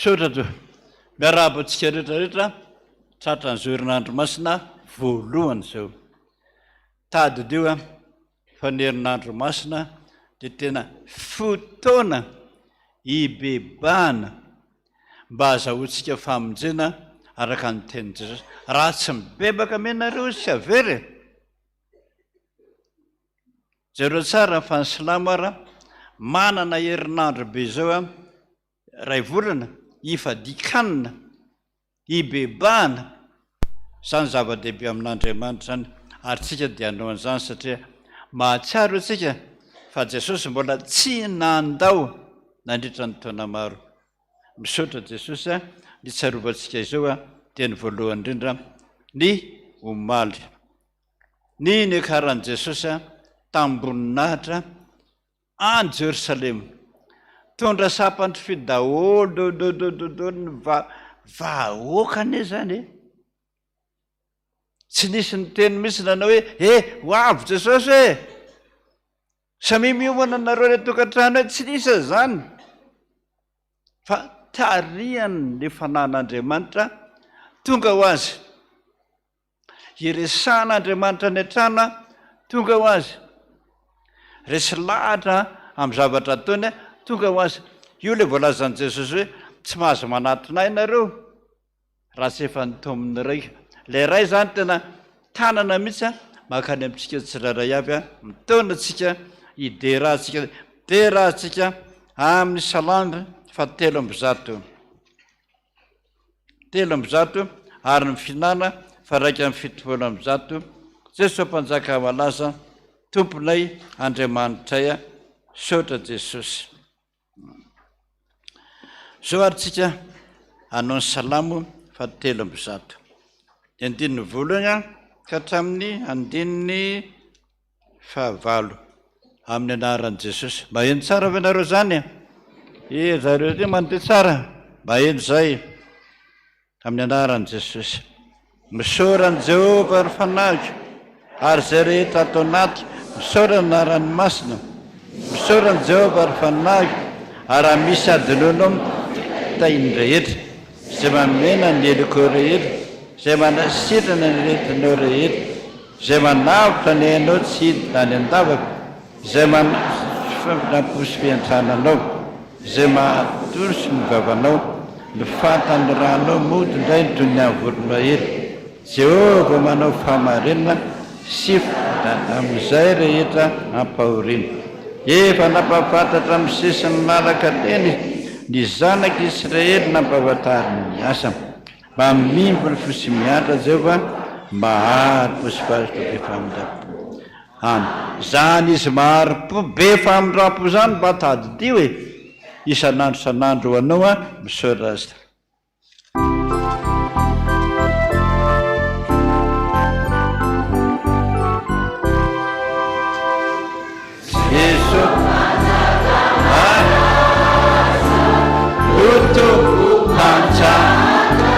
Misaotra to. Miarahaba antsika rehetra rehetra tratran'izao herinandro masina voalohany izao. Tadidio a fa ny herinandro masina dia tena fotoana hibebahana mba hazahoantsika famonjena araka ny tenin'i Jesosy. Raha tsy mibebaka anie nareo izy tsy havery e! Jereo tsara fa ny silamo ara manana herinandro be izao a, iray volana, hifadian-kanina. Hibebahana, izany zava-dehibe amin'Andriamanitra izany, ary tsika dia hanao an'izany satria mahatsiaro isika fa Jesosy mbola tsy nandao nandritra ny taona maro. Misaotra Jesosy a, ny tsarovantsika izao a, dia ny voalohany indrindra ny omaly. Ny niakaran'i Jesosy tamim-boninahitra Any Jerosalema. Mitondra sampan-trofia daholo dododododolo ny va vahoaka anie zany e. Tsy nisy niteny mihitsy nanao hoe he ho avy Jesosy e. Samia miomana nareo any an-tokantrano any, tsy nisy an'izany. Fa tarihan'ny Fanahin'Andriamanitra tonga ho azy. Iresahan'Andriamanitra any an-trano tonga ho azy. Resy lahatra amin'ny zavatra ataony tonga ho azy. Io ilay voalazan'i Jesosy hoe tsy mahazo manatona ahy nareo raha tsy efa nitaomin'ny Ray. Ilay Ray izany tena tanana mihitsy mankany amintsika tsirairay avy, mitaona antsika hidera antsika, midera antsika amin'ny salamo fahatelo amby zato. 103 ary ny fihinana fa 171, Jeso Mpanjaka malaza, Tomponay Andriamanitray, Misaotra Jesosy. Zao ary tsika hanao ny salamo fa 103. Ny andininy voalohany ka hatramin'ny andininy fahavalo. Amin'ny anaran'i Jesosy. Maheno tsara ve nareo zany e? E, zareo ty mandeha tsara. Maheno zay. Amin'ny anaran'i Jesosy. Misaora an'i Jehovah ry fanahiko, ary izay rehetra ato anatiko. Misaora ny anarany masina. Misaora an'i Jehovah ry fanahiko, ary raha misy hadinoanao ny rehetra, izay mamena ny helokao rehetra, izay manasitrana ny aretinao rehetra. Izay manavotra ny ainao tsy hidina any an-davaka, izay manampo sy fiantrana anao, izay mahatosy ny vavanao, ny fatan'ny ranao mody indray toy ny an'ny voromahery. Jehovah manao fahamarinana sy fiadanana amin'izay rehetra ampahoriana. Efa nampahafantatra amin'ny sisiny malalaka teny ny zanak'Israely nampahafantariny ny asany. Mamimbo ny fo sy miantra Jehovah, mahari-po sy fahazotoa be famindram-po. An. Zany izy mahari-po be famindram-po zany mba tadidio e! Isan'andro isan'andro ho anao an, misaotra azy. Jeso no Tompo Mpanjaka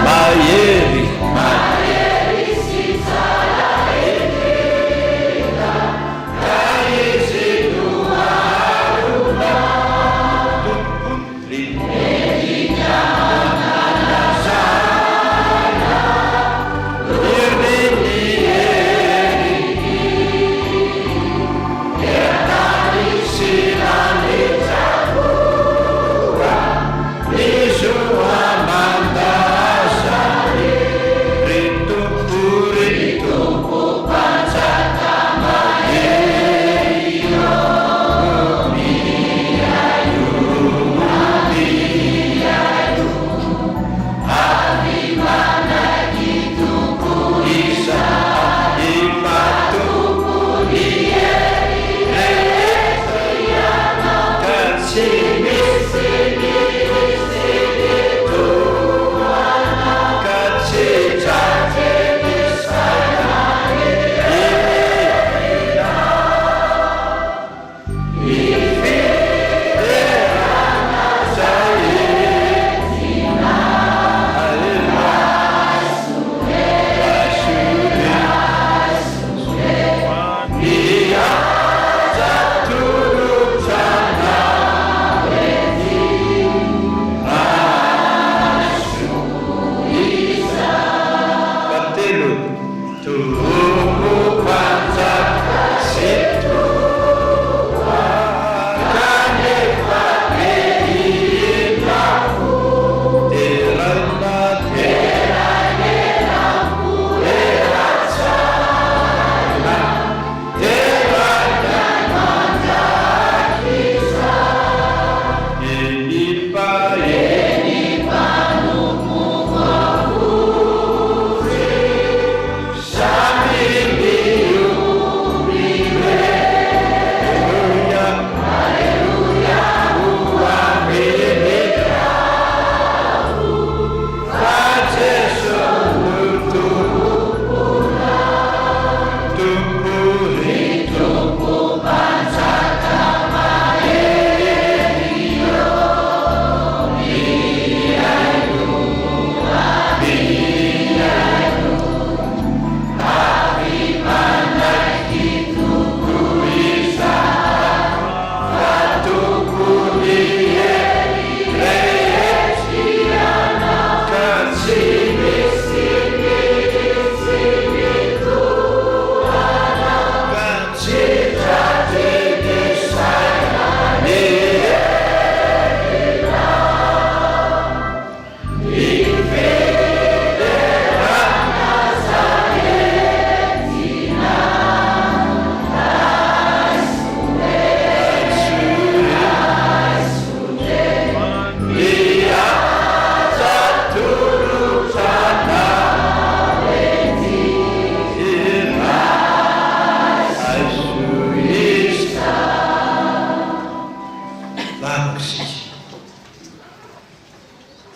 mahery mahery sy tsara indrindra ka Izy no aronao Tompo ry.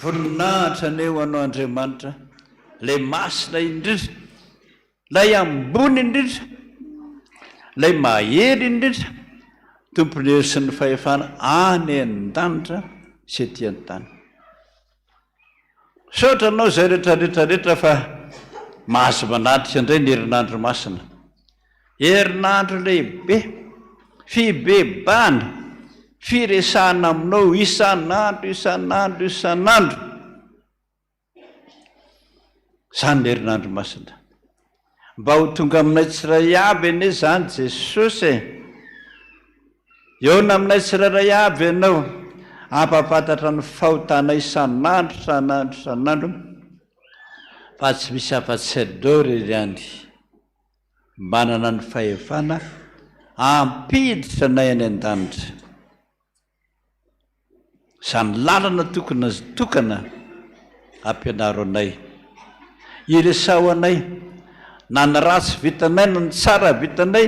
Voninahitra anie ho Anao Andriamanitra, Ilay Masina indrindra, Ilay Ambony indrindra, Ilay Mahery indrindra, Tompon'ny hery sy ny fahefana any an-danitra sy ety an-tany. Misaotra Anao izay rehetra rehetra rehetra fa mahazo manatrika indray ny herinandro masina. Herinandro lehibe, fibebahana, firesahana aminao isan'andro, isan'andro, isan'andro. Izany ny herinandro masina. Mba ho tonga aminay tsirairay avy anie izany Jesosy e! Hihaona aminay tsirairay avy Ianao, hampahafantatra ny fahotanay isan'andro, isan'andro, isan'andro, fa tsy misy afa-tsy Ianao irery ihany manana ny fahefana hampiditra anay any an-danitra. Izany lalana tokona tokana ampianaro anay. Iresaho anay na ny ratsy vitanay na ny tsara vitanay.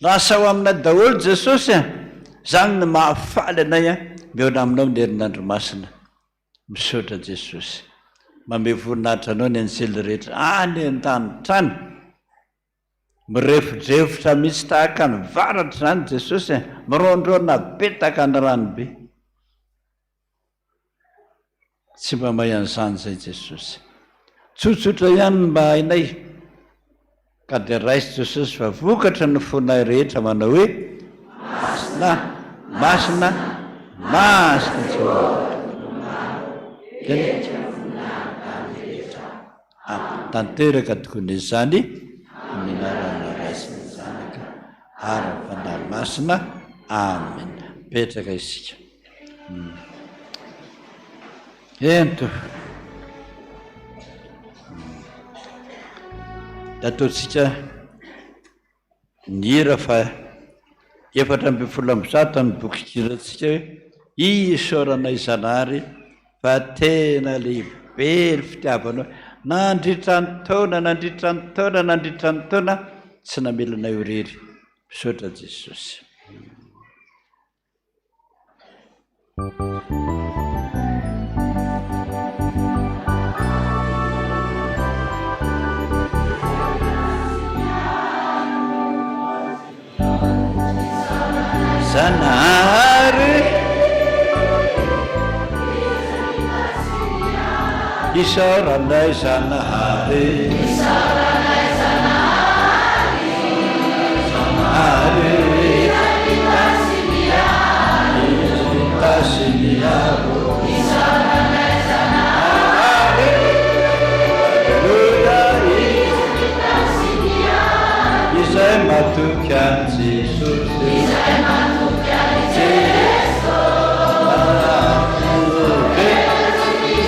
Lasa ao aminay daholo Jesosy a! Izany no mahafaly anay a! Mihaona aminao ny herinandro masina. Misaotra Jesosy. Mamehy voninahitra anao ny anjely rehetra any an-danitra any. Mirefodrefotra mihitsy tahaka ny varatra izany Jesosy e! Miraondraona be tahaka ny rano be. Tsy mba mahay an'izany izay Jesosy. Tsotsotra ihany ny mba hainay. Ka dia raiso Jesosy fa vokatry ny fonay rehetra manao hoe, Masina, masina, masina Jehovah Tompo maro. Amen. Tanteraka tokoa ny izany amin'ny anaran'ny Ray sy ny Zanaka ary ny Fanahy Masina. Amen. Mipetraka isika. Ento. Dia ataontsika ny hira fa 114 amin'ny bokin-kirantsika hoe Isaoranay Zanahary fa tena lehibe ny fitiavanao nandritra ny taona, nandritra ny taona, nandritra ny taona tsy namela anay ho irery. Misaotra Jesosy. Zanahary Isaoranay Zanahary Isaoranay Zanahary Zanahary Izay matoky an'i Jesosy. Izay matoky an'i Jesosy.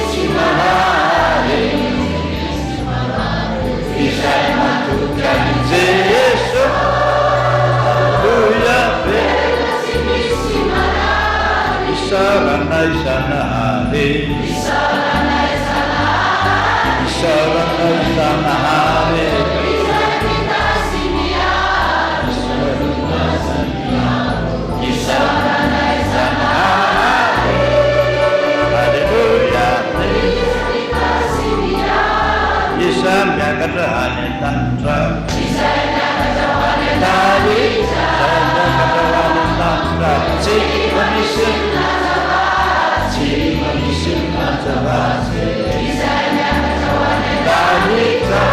Tsy marary. Izay matoky an'i Jesosy. Aleloia. Isaoranay Zanahary. Isaoranay Zanahary. Isaoranay Zanahary. Isaoranay Zanahary. Aleloia. Izay miakatra any an-danitra. Izay miakatra ho any an-danitra. Izay miakatra ho any an-danitra. Tsy mba misy Tsy mba misy milaza azy. Izay miakatra ho any an-danitra.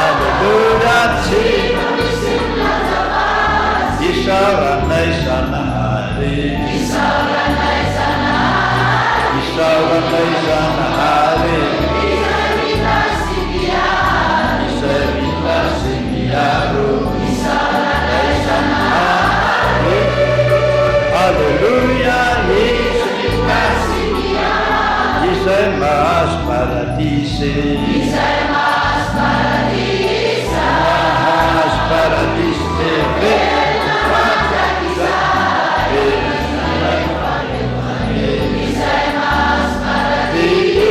Aleloia. Tsy mba misy milaza azy. Isaoranay Zanahary. Isaoranay Zanahary. Isaoranay Zanahary. Izay mitahy sy miaro. Izay mitahy sy miaro. Isaoranay Zanahary. Aleloia, Izy mitahy sy miaro. Izay mahazo paradisa. Izay mahazo paradisa. Mahazo paradisa velona mandrakizay. Velona mandrakizay. Izay mahazo paradisa.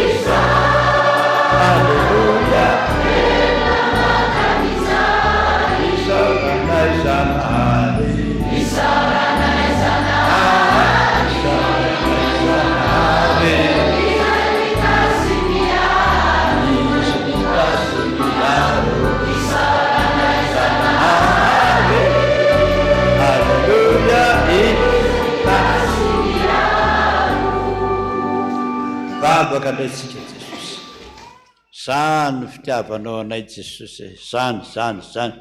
Hivavaka indray tsika Jesosy. Zany no fitiavanao anay Jesosy e, zany, zany, zany.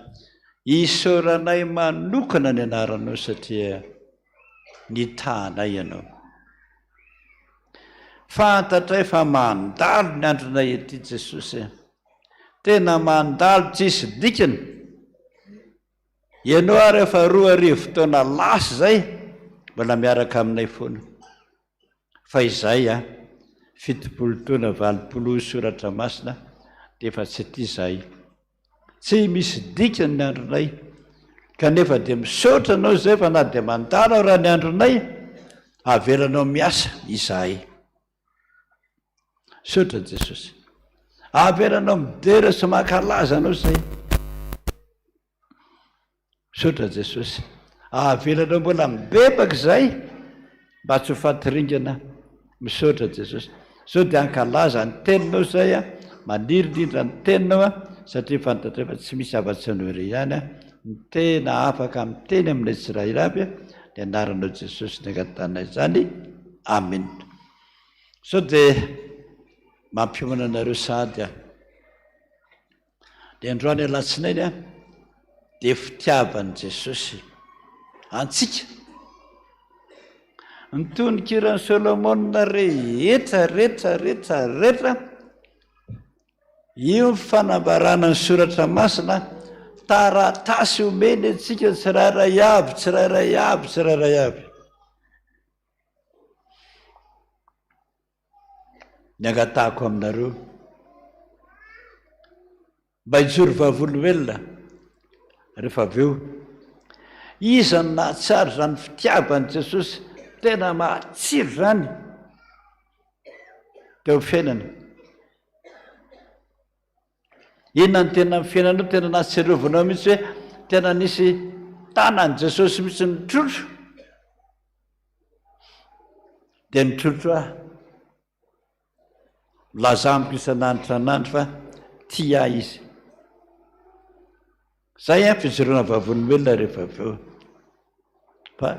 Isaoranay manokana ny anaranao satria nitaha anay ianao. Fantatray fa mandalo ny andronay ety Jesosy e. Tena mandalo tsisy dikany. Ianao ary efa 2000 taona lasa izay mbola miaraka aminay foana. Fa izay a, 70 taona 80 hoy soratra masina dia efa tsy aty izahay. Tsy misy dikany ny andronay. Kanefa dia misaotra anao izay fa na dia mandalo ara ny andronay, avelanao miasa izahay. Misaotra Jesosy. Avelanao midera sy mankalaza anao izay. Misaotra Jesosy. Avelanao mbola mibebaka izay mba tsy ho faty ringana. Misaotra Jesosy. Zao dia hankalaza ny teninao izay a, maniry indrindra ny teninao a, satria fantatray fa tsy misy afa-tsy anao irery ihany a, ny tena afaka miteny aminay tsirairay avy a, ny anaranao Jesosy ny angatahanay izany. Amena. Sao dia mampiomana anareo sahady aho. Dia androany alatsinainy a, dia fitiavan'i Jesosy antsika. Ny tononkiran'i Solomona rehetra, rehetra, rehetra, rehetra, io ny fanambarana ny soratra masina, taratasy omeny antsika tsirairay avy, tsirairay avy, tsirairay avy. Ny angatahako aminareo, mba hijoro vavolombelona rehefa avy eo. Iza no nahatsiaro izany fitiavan'i Jesosy tena matsiro izany teo amin'ny fiainana? Inona no tena amin'ny fiainanao tena nahatsiarovanao mihitsy hoe tena nisy tanan'i Jesosy mihitsy nitrotro? Dia nitrotro aho. Milaza amiko isan'andro isan'andro fa tia ahy izy. Zay an fijoroana vavolombelona rehefa avy eo. Fa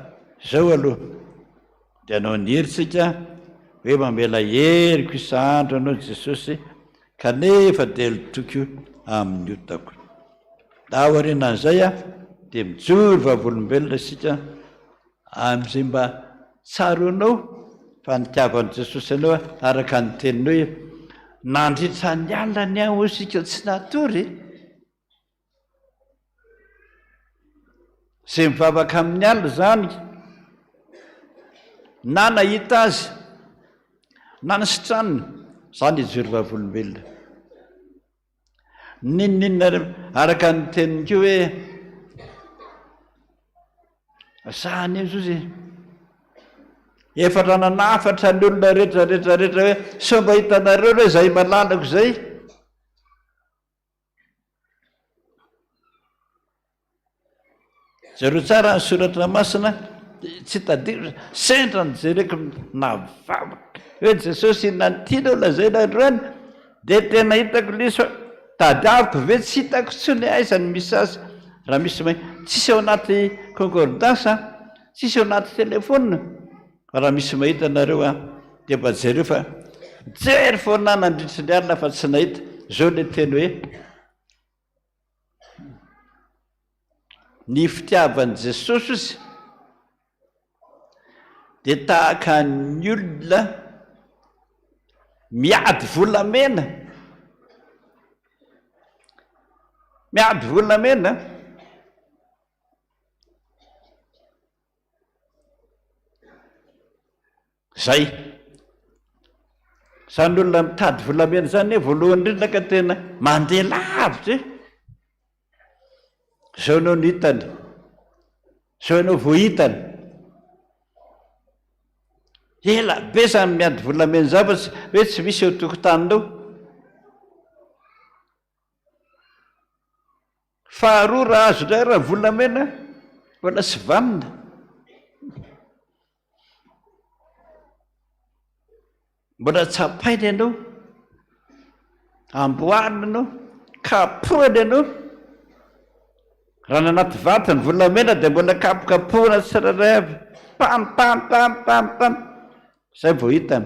zao aloha dia anao ny heritsika hoe mamela heriko isan'andro anao Jesosy kanefa dia lotoko amin'ny otako. Aorianan'izay an dia mijoro vavolombelona isika Amin'izay mba tsaroanao fa nitiavan'i Jesosy anao araka ny teniny hoe, Nandritra ny alina ny aho isika tsy natory e! Izay mivavaka amin'ny alina izany na nahita azy na nisitraniny, izany hijoro vavolombelona. N'inon'inona araka ny teniny koa hoe za anie zozy e, efa nanafatra ny olona rehetra rehetra rehetra hoe sao mba hitanareo re izay malalako izay. Jereo tsara ny soratra masina, tsy tadidiko, sendra nojereko navavaka hoe Jesosy inona no tianao lazaina androany, dia tena hitako ilay izy fa tadiaviko ve tsy hitako intsony aiza no misy azy, raha misy mahay, tsisy ao anaty concordance an, tsisy ao anaty téléphone, fa raha misy mahita nareo an, dia mba jereo fa nijery foana aho nandritry ny alina fa tsy nahita, izao ilay teny hoe. Ny fitiavan'i Jesosy ozy dia tahaka ny olona miady volamena, miady volamena. Zay. Zany olona mitady volamena zany anie voalohany indrindra ka tena mandeha lavitra e. Zao ianao no hitany. Zao ianao vao hitany. Ela be zany miady volamena zany fa tsy hoe tsy misy eo an-tokotaninao. Faharoa raha azo indray raha volamena mbola tsy vanona. Mbola tsapaina ianao, amboarina ianao, kapohana ianao. Raha ny anaty vato ny volamena dia mbola kapokapohana tsirairay avy. Pam pam pam pam pam. Izay vao hitany.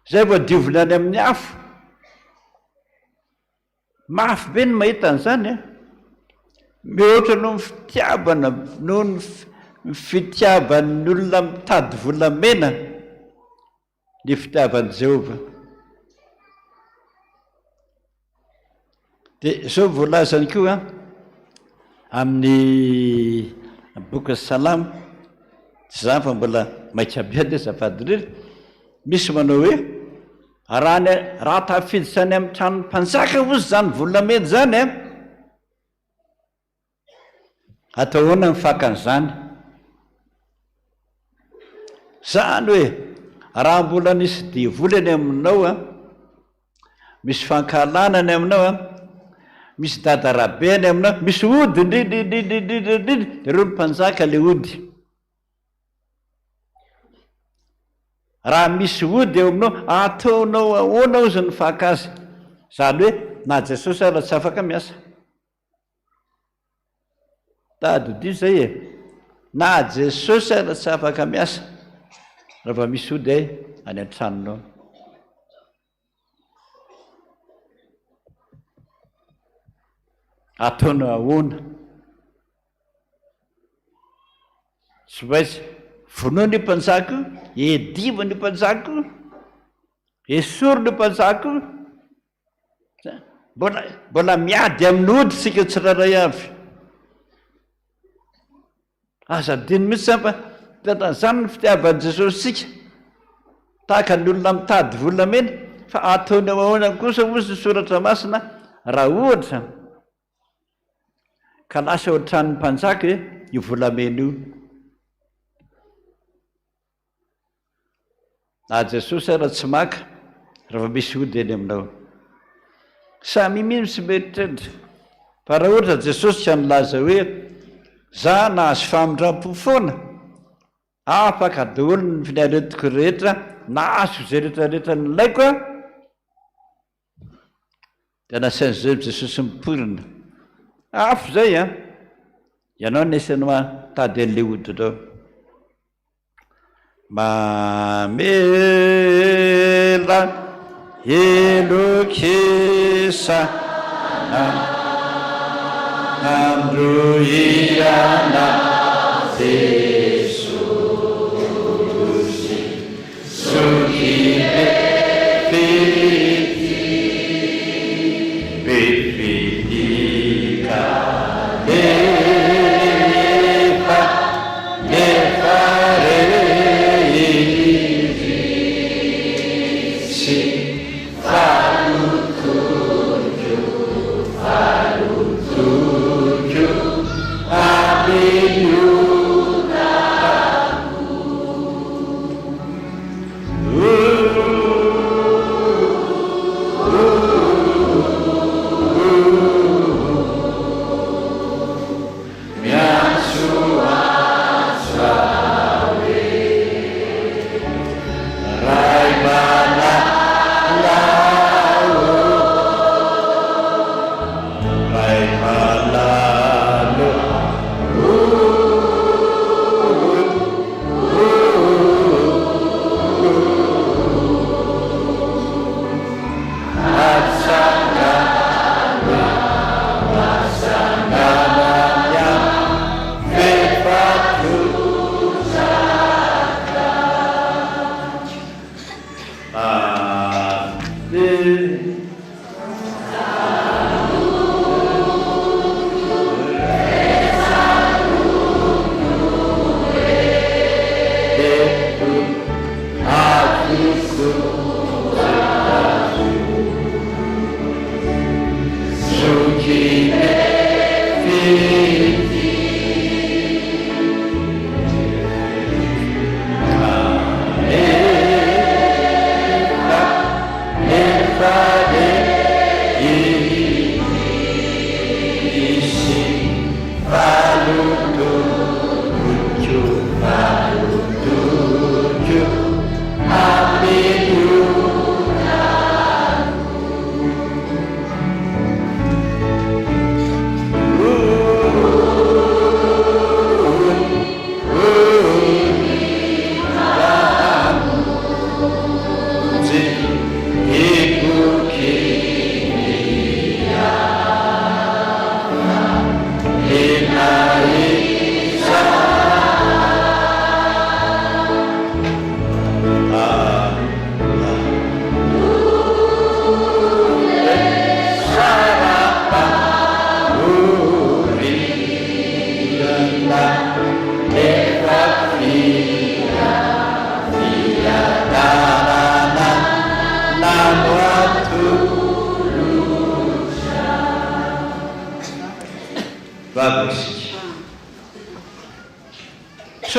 Izay vao diovina any amin'ny afo. Mafy be ny mahita an'izany an! Mihoatra noho ny fitiavana, noho ny fitiavan'ny olona mitady volamena ny fitiavan'i Jehovah. Dia izao voalazany koa amin'ny bokin'ny Salamo, tsy izany fa mbola maika be anie azafady indrindra, misy manao hoe Raha ny raha tafiditra any amin'ny tranon'ny mpanjaka hozy izany volamena izany an, atao ahoana ny fakan'izany? Izany hoe raha mbola nisy devoly any aminao an, misy fankahalana any aminao an, misy dadarabe any aminao, misy ody indrindra indrindra indrindra indrindra, ireo ny mpanjaka ilay ody. Raha misy ody eo aminao, ataonao ahoana ozy ny faka azy? Izany hoe na Jesosy ara tsy afaka miasa. Tadidio izay e! Na Jesosy ara tsy afaka miasa raha vao misy ody any an-tranonao. Ataonao ahoana? Tsy maintsy vonoina io mpanjaka io, edivana io mpanjaka io, esorina io mpanjaka io. Mbola, mbola miady amin'ny ody isika tsirairay avy. Aza adino mihitsy izany fa tena izany ny fitiavan'i Jesosy antsika. Tahaka ny olona mitady volamena, fa ataony ao ahoana kosa hozy ny soratra masina raha ohatra Ka lasa eo an-tranon'ny mpanjaka e, io volamena io. Na Jesosy ara tsy maka raha vao misy ody eny aminao. Samy mino sy mieritreritra. Fa raha ohatra Jesosy ka nilaza hoe, za nahazo famindram-po foana, afaka daholo ny aretiko rehetra, nahazo izay rehetra rehetra nilaiko aho, Dia nasain'i Jesosy miporina. Afo izay an! Ianao no asaina mitady an'ilay hoditrao. Mamela heloka isan'andro ianao Jesosy. Zoky be fitia, be fitia kanefa, nefa re indrisy fa lotoiko, fa lotoiko amin'ny ota.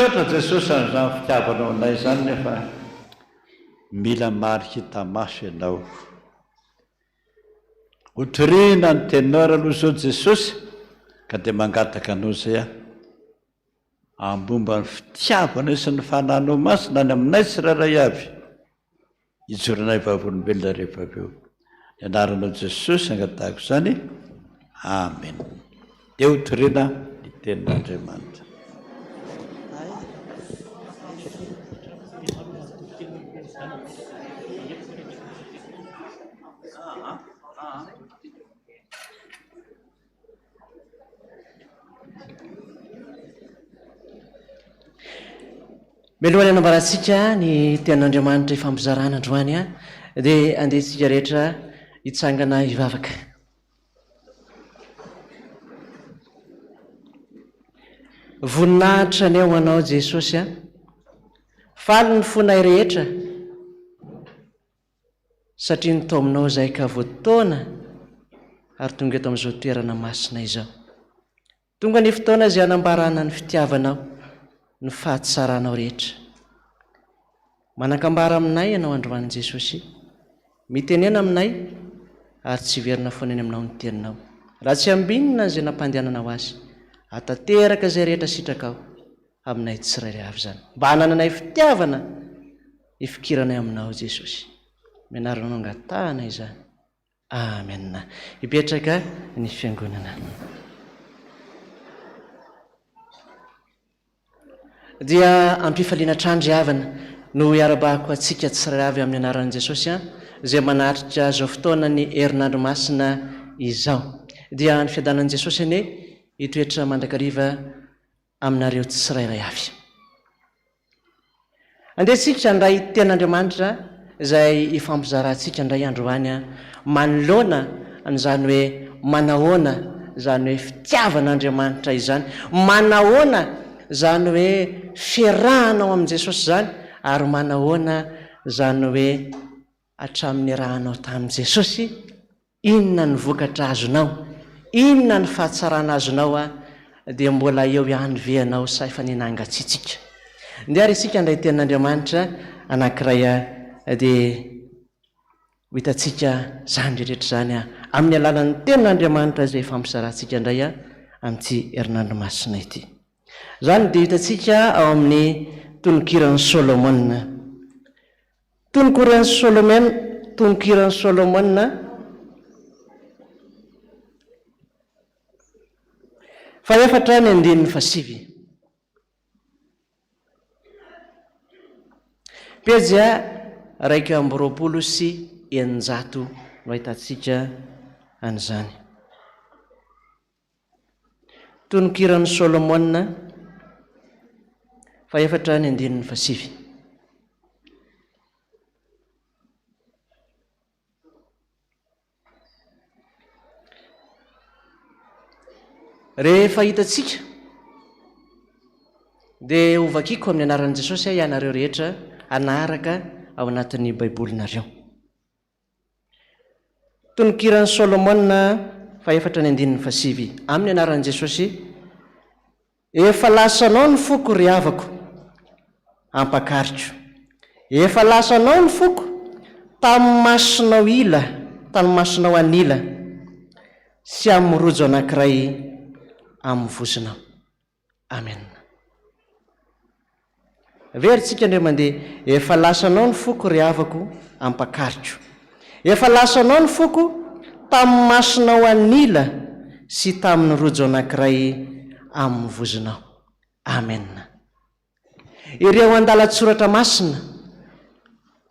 Misaotra Jesosy an'izany fitiavanao anay izany nefa mila marika hita maso ianao. Ho torihina ny teninao ary aloha izao Jesosy ka dia mangataka anao izay aho ambomba ny fitiavanao sy ny fananao masina any aminay tsirairay avy. Hijoronay vavolombelona rehefa avy eo. Ny anaranao Jesosy angatahako izany. Amen. Dia ho torina ny tenin'Andriamanitra. Mialohan'ny hanambarantsika ny tenin'Andriamanitra ifampizarana androany dia andeha isika rehetra hitsangana hivavaka. Voninahitra anie ho anao Jesosy a. Faly ny fonay rehetra. Satria nitaominao izahay ka voataona ary tonga eto amin'izao toerana masina izao. Tonga ny fotoana izay hanambarana ny fitiavanao, ny fahatsaranao rehetra. Manan-kambara aminay Ianao androany Jesosy. Mitenena aminay ary tsy hiverina foana eny aminao ny teninao. Raha tsy ambinina izay nampandehananao azy, hahatanteraka izay rehetra sitrakao. aminay tsirairay avy izany. Mba hanananay fitiavana hifikiranay aminao Jesosy. Amin'ny anaranao angatahana izany. Amen. Hipetraka ny fiangonana. Dia ampifaliana hatrany ry havana no iarabahako antsika tsirairay avy amin'ny anaran'i Jesosy an, izay manatrika izao fotoana ny herinandro masina izao. Dia ny fiadanan'i Jesosy anie hitoetra mandrakariva aminareo tsirairay avy. Andeha isika handray Tenin'Andriamanitra izay hifampizarantsika indray androany manoloana an'izany hoe manahoana izany hoe fitiavan'Andriamanitra izany, manahoana izany hoe fiarahana ao amin'i Jesosy izany ary manahoana izany hoe hatramin'ny niarahanao tamin'i Jesosy Inona ny vokatra azonao? Inona ny fahatsarana azonao a? Dia mbola eo ihany ve ianao sa efa ninangatsiatsiaka? Ndeha ary isika handray tenin'Andriamanitra anankiray a, dia ho hitantsika izany rehetra izany a, amin'ny alalan'ny tenin'Andriamanitra izay hifampizarantsika indray a, amin'ity herinandro masina ity. Izany dia hitantsika ao amin'ny tononkiran'i Solomona. Tononkiran'i Solomena, Tononkiran'i Solomona, fahefatra ny andininy fahasivy. Pejy 621 no ahitantsika an'izany. Tononkiran'i Solomona, fahefatra ny andininy fahasivy. Rehefa hitantsika, dia hovakiko amin'ny anaran'i Jesosy aho ianareo rehetra hanaraka ao anatin'ny Baibolinareo. Tononkiran'i Solomona fahefatra ny andininy fahasivy. Amin'ny anaran'i Jesosy, Efa lasanao ny foko ry havako, ampakariko. Efa lasanao ny foko, tamin'ny masonao ila, tamin'ny masonao an'ila, sy amin'ny rojo anankiray amin'ny vozonao. Amen. Averintsika indray mandeha, Efa lasanao ny foko ry havako ampakariko. Efa lasanao ny foko tamin'ny masonao an'ila sy tamin'ny rojo anankiray amin'ny vozonao. Amen. Ireo andalan-tsoratra masina,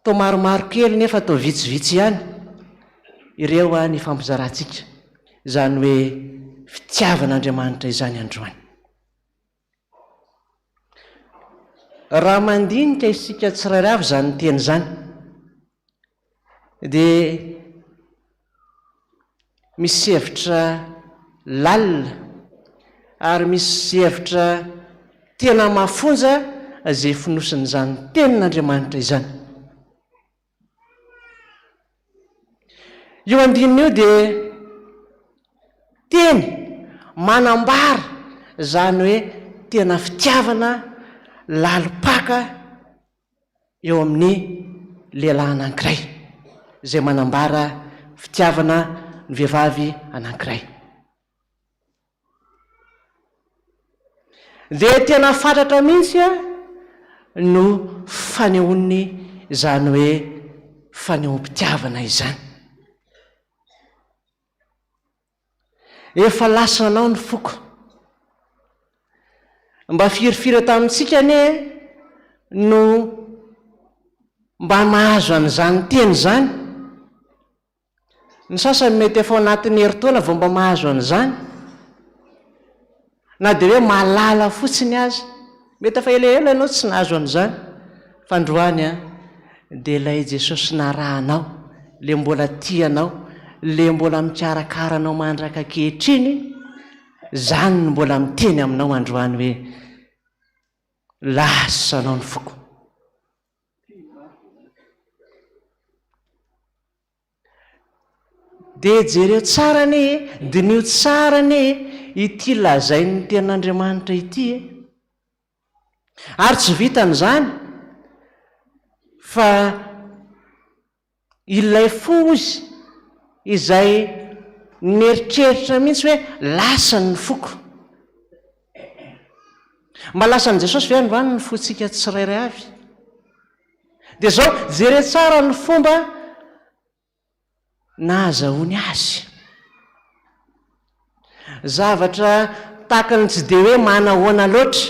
toa maromaro kely nefa toa vitsivitsy ihany, ireo ny ifampizarantsika izany hoe fitiavan'Andriamanitra izany androany. Raha mandinika isika tsirairay avy izany teny izany, dia misy hevitra lalina ary misy hevitra tena mafonja izay fonosin'izany tenin'Andriamanitra izany. Io andininy io dia teny manambara izany hoe tena fitiavana. lalim-paka eo amin'ny lehilahy anankiray izay manambara fitiavana ny vehivavy anankiray. Dia tena fatratra mihitsy no fanehoany izany hoe fanehoam-pitiavana izany. Efa lasanao ny foko. Mba firifiry tamintsika anie no mba mahazo an'izany teny izany. Ny sasany mety efa ao anatin'ny herintaona vao mba mahazo an'izany. Na dia hoe mahalala fotsiny aza. Mety efa elaela ianao tsy nahazo an'izany. Fa androany an, dia ilay Jesosy narahanao, ilay mbola tia anao, ilay mbola mikarakara anao mandraka ankehitriny, izany no mbola miteny aminao androany hoe, lasa anao ny foko. Dia jereo tsara anie e, diniho tsara anie e, ity lazain'ny Tenin'Andriamanitra ity e. Ary tsy vitan'izany fa ilay fo ozy izay nieritreritra mihitsy hoe lasany ny foko. Mba lasan'i Jesosy ve androany ny fontsika tsirairay avy? Dia izao, jereo tsara ny fomba nahazahoany azy. Zavatra tahaka ny tsy dia hoe manahoana loatra,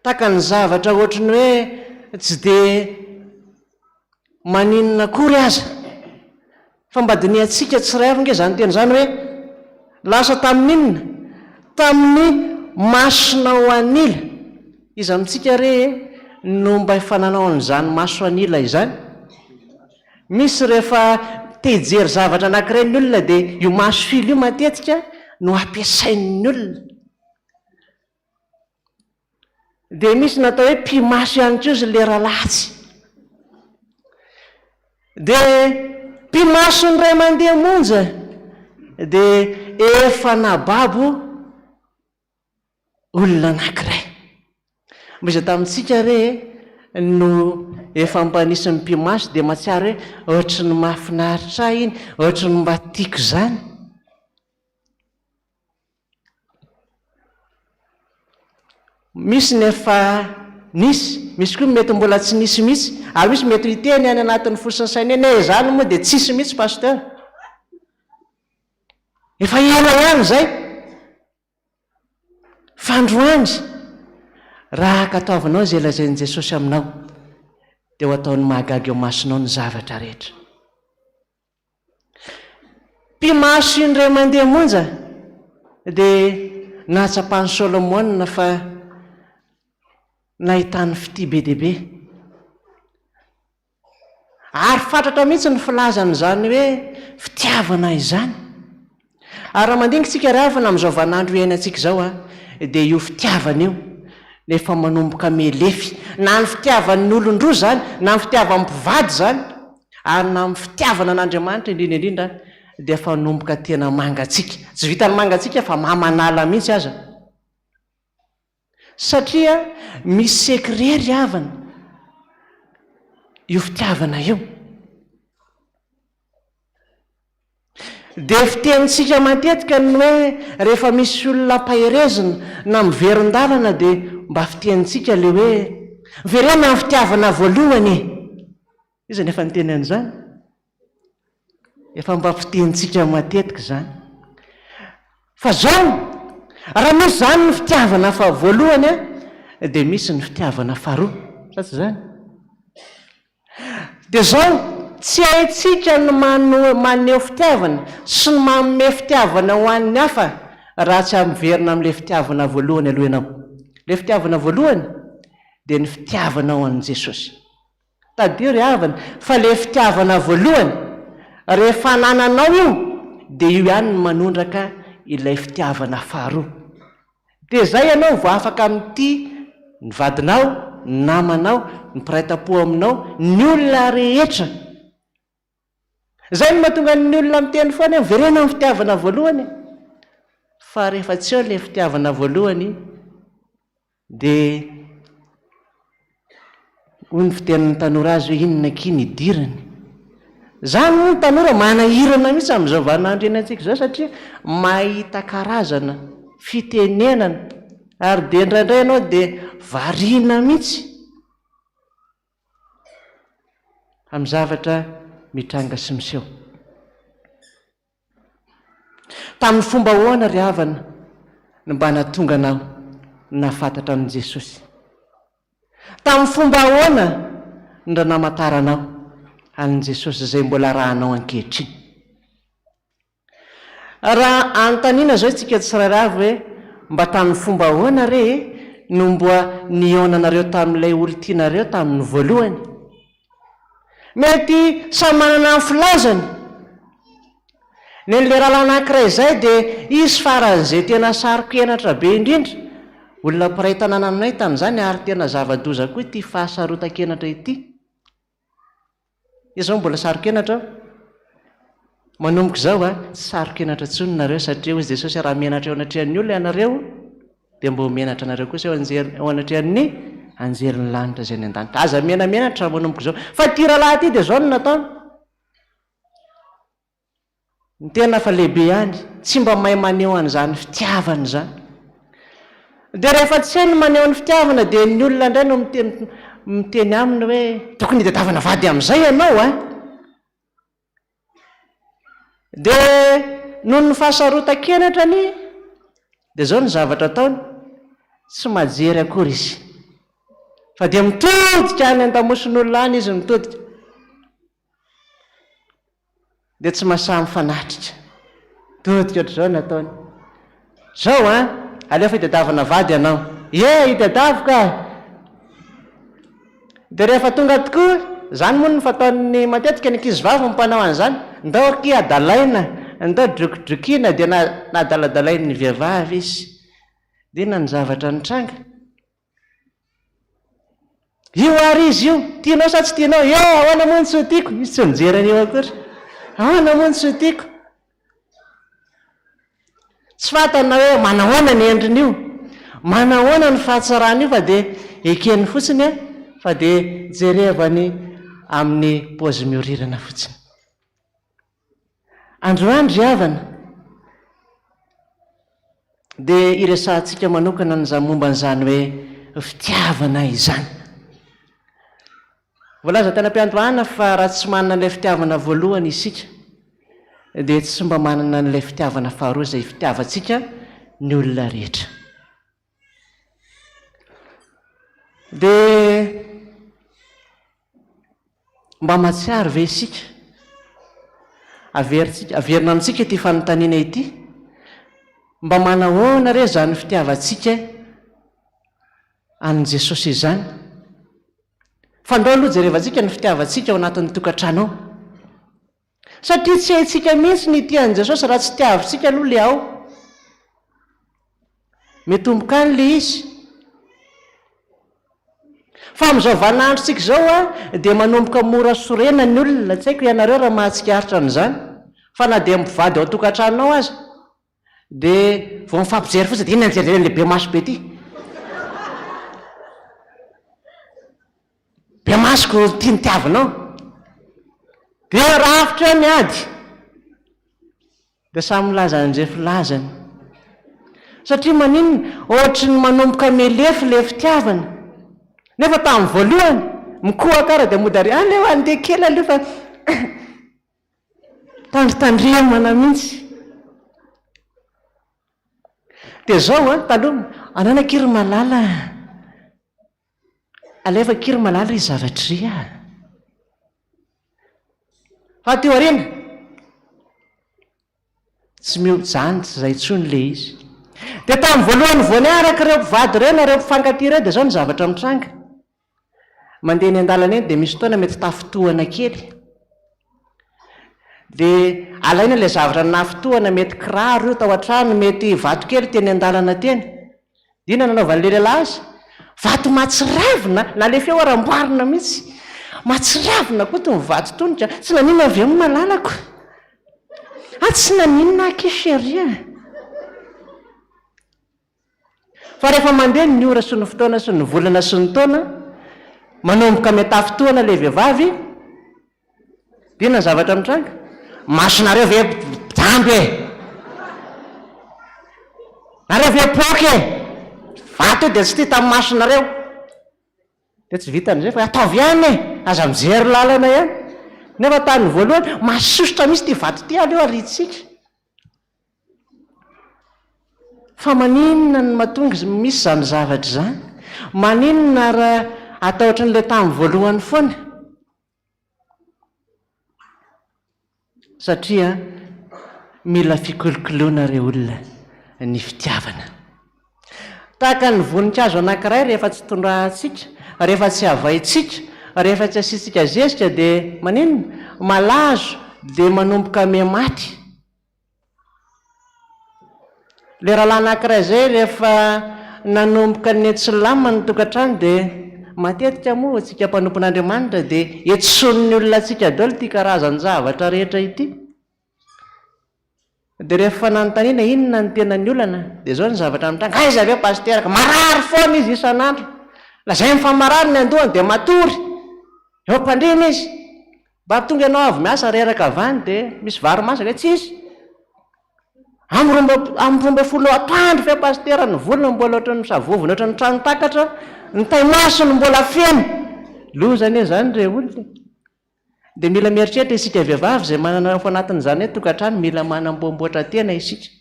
tahaka ny zavatra ohatry ny hoe tsy dia maninona akory aza. Fa mba dinihantsika tsirairay avy ange izany teny izany hoe lasa tamin'inona? Tamin'ny masonao an'ila. Iza amintsika re no mba efa nanao an'izany maso an'ila izany? Misy rehefa te hijery zavatra anankiray ny olona dia io maso ila io matetika no ampiasain'ny olona. Dia misy natao hoe mpimaso ihany koa izy ilay rahalahy. Dia mpimaso indray mandeha monja dia efa nababo olona anankiray. Mba iza tamintsika re no efa mba nisy ny mpimaso dia mahatsiaro hoe ohatry ny mahafinaritra ahy iny, ohatry ny mba tiako izany. Misy ny efa nisy, misy koa mety mbola tsy nisy mihitsy, ary misy mety hiteny any anatin'ny fo sy ny sainy hoe ne izany moa dia tsisy mihitsy pasteur. Efa ela ihany izay. Fa androany, raha ankatoavinao izay lazain'i Jesosy aminao, dia ho ataony mahagaga eo imasonao ny zavatra rehetra. Mpimaso indray mandeha monja dia nahatsapan'i Solomona fa nahitany fitia be dia be. Ary fatratra mihitsy ny filazany izany hoe fitiavana izany. Ary raha mandinika isika ry havana amin'izao vaninandro iainantsika izao dia io fitiavana io no efa manomboka mihelefy. Na ny fitiavan'ny olon-droa izany, na ny fitiavan'ny mpivady izany, ary na amin'ny fitiavana an'Andriamanitra indrindra indrindra dia efa manomboka tena mangatsiaka. Tsy vitan'ny mangatsiaka fa mamanala mihitsy aza. Satria misy secret ry havana io fitiavana io. Dia fitenintsika matetika ny hoe rehefa misy olona ampaherezina na miverin-dalana dia mba fitenintsika ilay hoe miverena amin'ny fitiavana voalohany e! Iza no efa niteny an'izany? Efa mba fitenintsika matetika izany. Fa izao, raha misy izany ny fitiavana fa voalohany dia misy ny fitiavana faharoa. Sa tsy izany? Dia izao, tsy haintsika ny maneho fitiavana sy ny manome fitiavana ho an'ny hafa raha tsy miverina amin'ilay fitiavana voalohany aloha ianao. Ilay fitiavana voalohany dia ny fitiavanao an'i Jesosy. Tadidio ry havana fa ilay fitiavana voalohany, rehefa anananao io dia io ihany no manondraka ilay fitiavana faharoa. Dia izay ianao vao afaka mitia ny vadinao, ny namanao, ny mpiray tampo aminao, ny olona rehetra. Izay no mahatonga ny olona miteny foana hoe miverena amin'ny fitiavana voalohany e. Fa rehefa tsy eo ilay fitiavana voalohany dia. Hoy ny fitenin'ny tanora azy hoe inona akia ny idirany? Izany moa ny tanora manahirana mihitsy amin'izao vaninandro iainantsika izao satria mahita karazana fitenenana ary dia indraindray ianao dia variana mihitsy amin'ny zavatra mitranga sy miseho. Tamin'ny fomba ahoana ry havana no mba nahatonga anao nahafantatra an'i Jesosy? Tamin'ny fomba ahoana no namantaranao an'i Jesosy izay mbola arahanao ankehitriny? Raha anontaniana izao isika tsirairay avy hoe mba tamin'ny fomba ahoana re no mboa nihaonanareo tamin'ilay olon-tianareo tamin'ny voalohany? Mety samy manana ny filazany. Nen'ilay rahalahy anankiray izay dia izy faran'izay tena saro-kenatra be indrindra. Olona mpiray tanàna aminay tamin'izany ary tena zava-doza koa ity fahasarotan-kenatra ity. Iza izao mbola saro-kenatra aho? Manomboka izao a, tsy saro-kenatra intsony nareo satria hoy Jesosy raha menatra eo anatrehan'ny olona ianareo dia mba ho menatra anareo kosa eo anjery eo anatrehan'ny anjelin'ny lanitra izay any an-danitra. Aza menamenatra manomboka izao. Fa ity rahalahy ity dia izao no nataony. Ny tena fa lehibe ihany, tsy mba mahay maneho an'izany fitiavana izany. Dia rehefa tsy hainy ny maneho ny fitiavana dia ny olona indray no miteny miteny aminy hoe tokony hitadiavana vady amin'izay ianao an! Dia noho ny fahasarotan-kenatra anie dia izao ny zavatra ataony, tsy mahajery akory izy fa dia mitodika any an-damosin'olona any izy mitodika. Dia tsy mahasahy mifanatrika. Todika ohatr'izao ny ataony. Zao an! Aleo fa hitadiavana vady ianao. Ie, hitadiaviko ka! Dia rehefa tonga tokoa, izany moa no fataon'ny matetika ny ankizivavy no mpanao an'izany, ndao akia adalaina, ndao drokidrokiana, dia nadaladalain'ny vehivavy izy. Dia inona ny zavatra nitranga? Io ary izy io, tianao sa tsy tianao? Eo, ahoana moa no tsy ho tiako? Izy tsy mijery an'io akory. Ahoana moa no tsy ho tiako? Tsy fantany na hoe manahoana ny endriny io, manahoana ny fahatsarany io fa dia ekeny fotsiny fa dia jerevany amin'ny paozy miorirana fotsiny. Androany ry havana dia hiresahantsika manokana an'izany momba an'izany hoe fitiavana izany. Voalaza tany am-piandohana fa raha tsy manana an'ilay fitiavana voalohany isika dia tsy mba manana an'ilay fitiavana faharoa izay fitiavantsika ny olona rehetra. Dia Mba mahatsiaro ve isika? Averintsika, averina amintsika ity fanontaniana ity, Mba manahoana re izany fitiavantsika an'i Jesosy izany? Fa ndao aloha jerevantsika ny fitiavantsika ao anatin'ny tokantrano ao. Satria tsy haintsika mihitsy ny hitia an'i Jesosy raha tsy tiavintsika aloha ilay ao. Mitomboka any ilay izy. Fa amin'izao vaninandrontsika izao dia manomboka mora sorena ny olona, tsy haiko ianareo raha mahatsikaritra an'izany, fa na dia mpivady ao an-tokantrano ao aza dia vao mifampijery fotsiny dia inona ny jeren'ilay be maso be ity? Be maso ko ity ny tiavinao. Dia rafitra eo ny ady. Dia samy milaza an'izay filazany. Satria maninona? Ohatry ny manomboka mihalefy ilay fitiavana. Nefa tamin'ny voalohany, mikohaka ara dia mody ary, aleo handeha kely aloha fa tandritandremana mihitsy. Dia izao an, taloha, anana akia ry malala a! Alefa akia ry malala ry zavatra ry a! Fa aty aoriana, tsy mio, zany tsy zay intsony le izy. Dia tamin'ny voalohany vao niaraka ireo mpivady ireo na ireo mpifankatia ireo dia izao ny zavatra mitranga. Mandeha eny an-dalana eny dia misy fotoana mety tafintohana kely. Dia alaina ilay zavatra nafintohana, mety kiraro io tao an-trano, mety vato kely teny an-dalana teny. Dia inona nanaovan'ilay lehilahy azy? Vato mahatsiravina, nalefa eo ary amboarina mihitsy. Mahatsiravina koa itony vato itony ka. Tsy naninona avy eo ny malalako. Ah, tsy naninona akia chérie a. Fa rehefa mandeha ny ora sy ny fotoana sy ny volana sy ny taona, Manomboka miatafotoana ilay vehivavy, dia inona ny zavatra mitranga? Masonareo ve jamba e? Nareo ve poaka e? Vato io dia tsy tia tamin'ny masonareo. Dia tsy vitan'izay fa ataovy ihany e! Aza mijery lalana ihany. Nefa tamin'ny voalohany, masosotra mihitsy ity vato ity, aleo ariantsika. Fa maninona no mahatonga misy izany zavatra izany? Maninona raha atao ohatran'ilay tamin'ny voalohany foana? Satria mila fikolokoloana re olona ny fitiavana. Tahaka ny voninkazo anankiray rehefa tsy tondrahantsika, rehefa tsy havaintsika, rehefa tsy asiantsika zezika dia maninona? Malazo dia manomboka miha-maty. Ilay rahalahy anankiray izay rehefa nanomboka nitsilamina ny tokantrano dia matetika moa antsika mpanompon'Andriamanitra dia etsonin'ny olona antsika daholo ity karazan-javatra rehetra ity. Dia rehefa nanontaniana inona ny tena ny olana dia izao ny zavatra mitranga, aiza ve pasitera ka marary foana izy isan'andro, lazainy fa marary ny andohany dia matory eo am-pandriana izy. Mba tonga ianao avy miasa reraka avy any dia misy vary masaka ve? Tsisy. Amin'ny roa amby amin'ny 12 atoandro ve pasitera ny volony mbola ohatran'ny misavovona ohatran'ny trano takatra, ny taimasony mbola feno. Loza anie izany re olona e. Dia mila mieritreritra isika vehivavy izay manana ao anatin'izany hoe tokantrano mila manamboamboatra tena isika.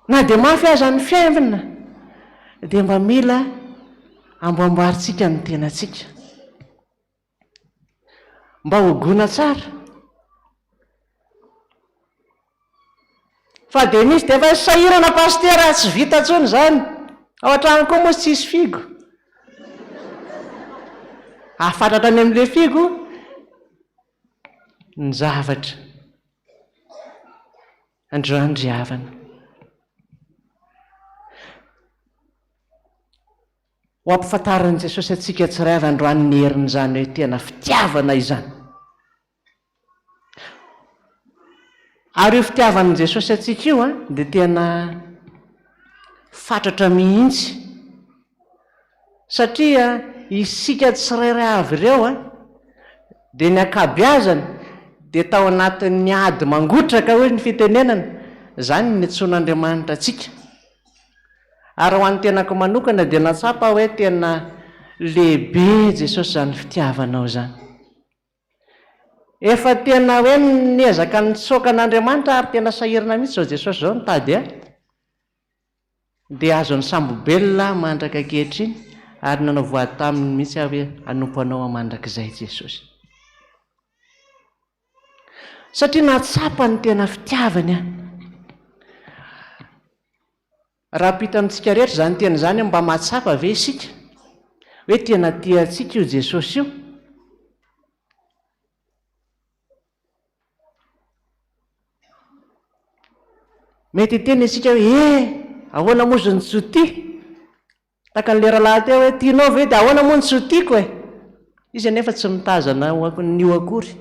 Na dia mafy aza ny fiainana dia mba mila amboamboarintsika ny tenantsika. Mba ho gona tsara. Fa dia misy dia efa sahirana pasitera tsy vita intsony izany. Ao an-trano koa moa tsisy figo. Afatratra any amin'ilay figo ny zavatra. Androany ry havana. Ho ampifantarin'i Jesosy antsika tsirairay avy androany ny herin'izany hoe tena fitiavana izany. Ary io fitiavan'i Jesosy antsika io dia tena fatratra mihitsy. Satria isika tsirairay avy ireo dia ny ankabeazany dia tao anatin'ny ady mangotraka hoy ny fitenenana, izany no niantsoan'Andriamanitra antsika. Ary ho an'ny tenako manokana dia nahatsapa aho hoe tena lehibe Jesosy izany fitiavanao izany. Efa tena hoe niezaka nitsoaka an'Andriamanitra ary tena sahirana mihitsy izao Jesosy izao nitady ahy. Dia azon'ny sambobelona aho mandraka ankehitriny, ary nanao voady taminy mihitsy aho hoe hanompo anao aho mandrakizay Jesosy. Satria nahatsapa ny tena fitiavany aho. Raha ampita amintsika rehetra izany teny izany, mba mahatsapa ve isika hoe tena tia antsika io Jesosy io? Mety hiteny isika hoe, Eh! Ahoana moa izy no tsy ho tia? Tahaka an'ilay rahalahy teo hoe, Tianao ve? Dia ahoana moa no tsy ho tiako e? Izy anefa tsy mitazana an'io akory.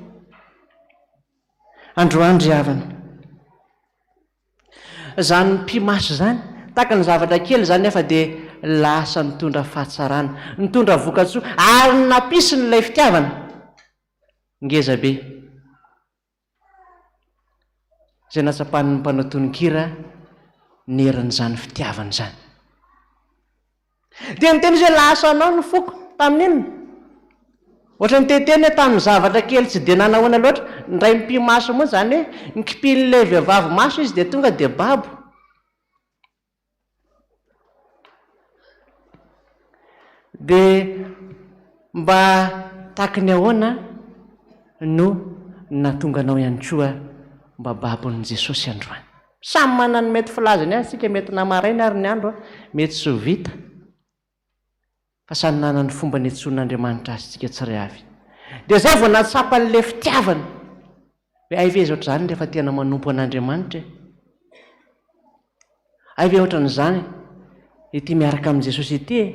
Androany ry havana. Izany mipi-maso izany, tahaka ny zavatra kely izany nefa dia lasa nitondra fahatsarana, nitondra vokatsoa ary nampisy an'ilay fitiavana. Ngeza be. Izay nahatsapan'ny mpanao tononkira ny herin'izany fitiavana izany. Dia niteny izy hoe lasa anao ny foko. Tamin'inona? Ohatran'ny niteniteny hoe tamin'ny zavatra kely tsy dia nanahoana loatra. Indray mipi-maso monja, izany hoe nikipian'ilay vehivavy maso izy dia tonga dia babo. Dia mba tahaky ny ahoana no nahatonga anao ihany koa mba babon'i Jesosy androany? Samy manana ny mety filazany azy isika, mety na maraina ary ny andro, mety tsy ho vita. Fa samy nanana ny fomba niantsoan'Andriamanitra azy isika tsirairay avy. Dia izay vao nahatsapa an'ilay fitiavana. Hoe hay ve izy ohatr'izany rehefa tena manompo an'Andriamanitra e? Hay ve ohatran'izany ity miaraka amin'i Jesosy ity e?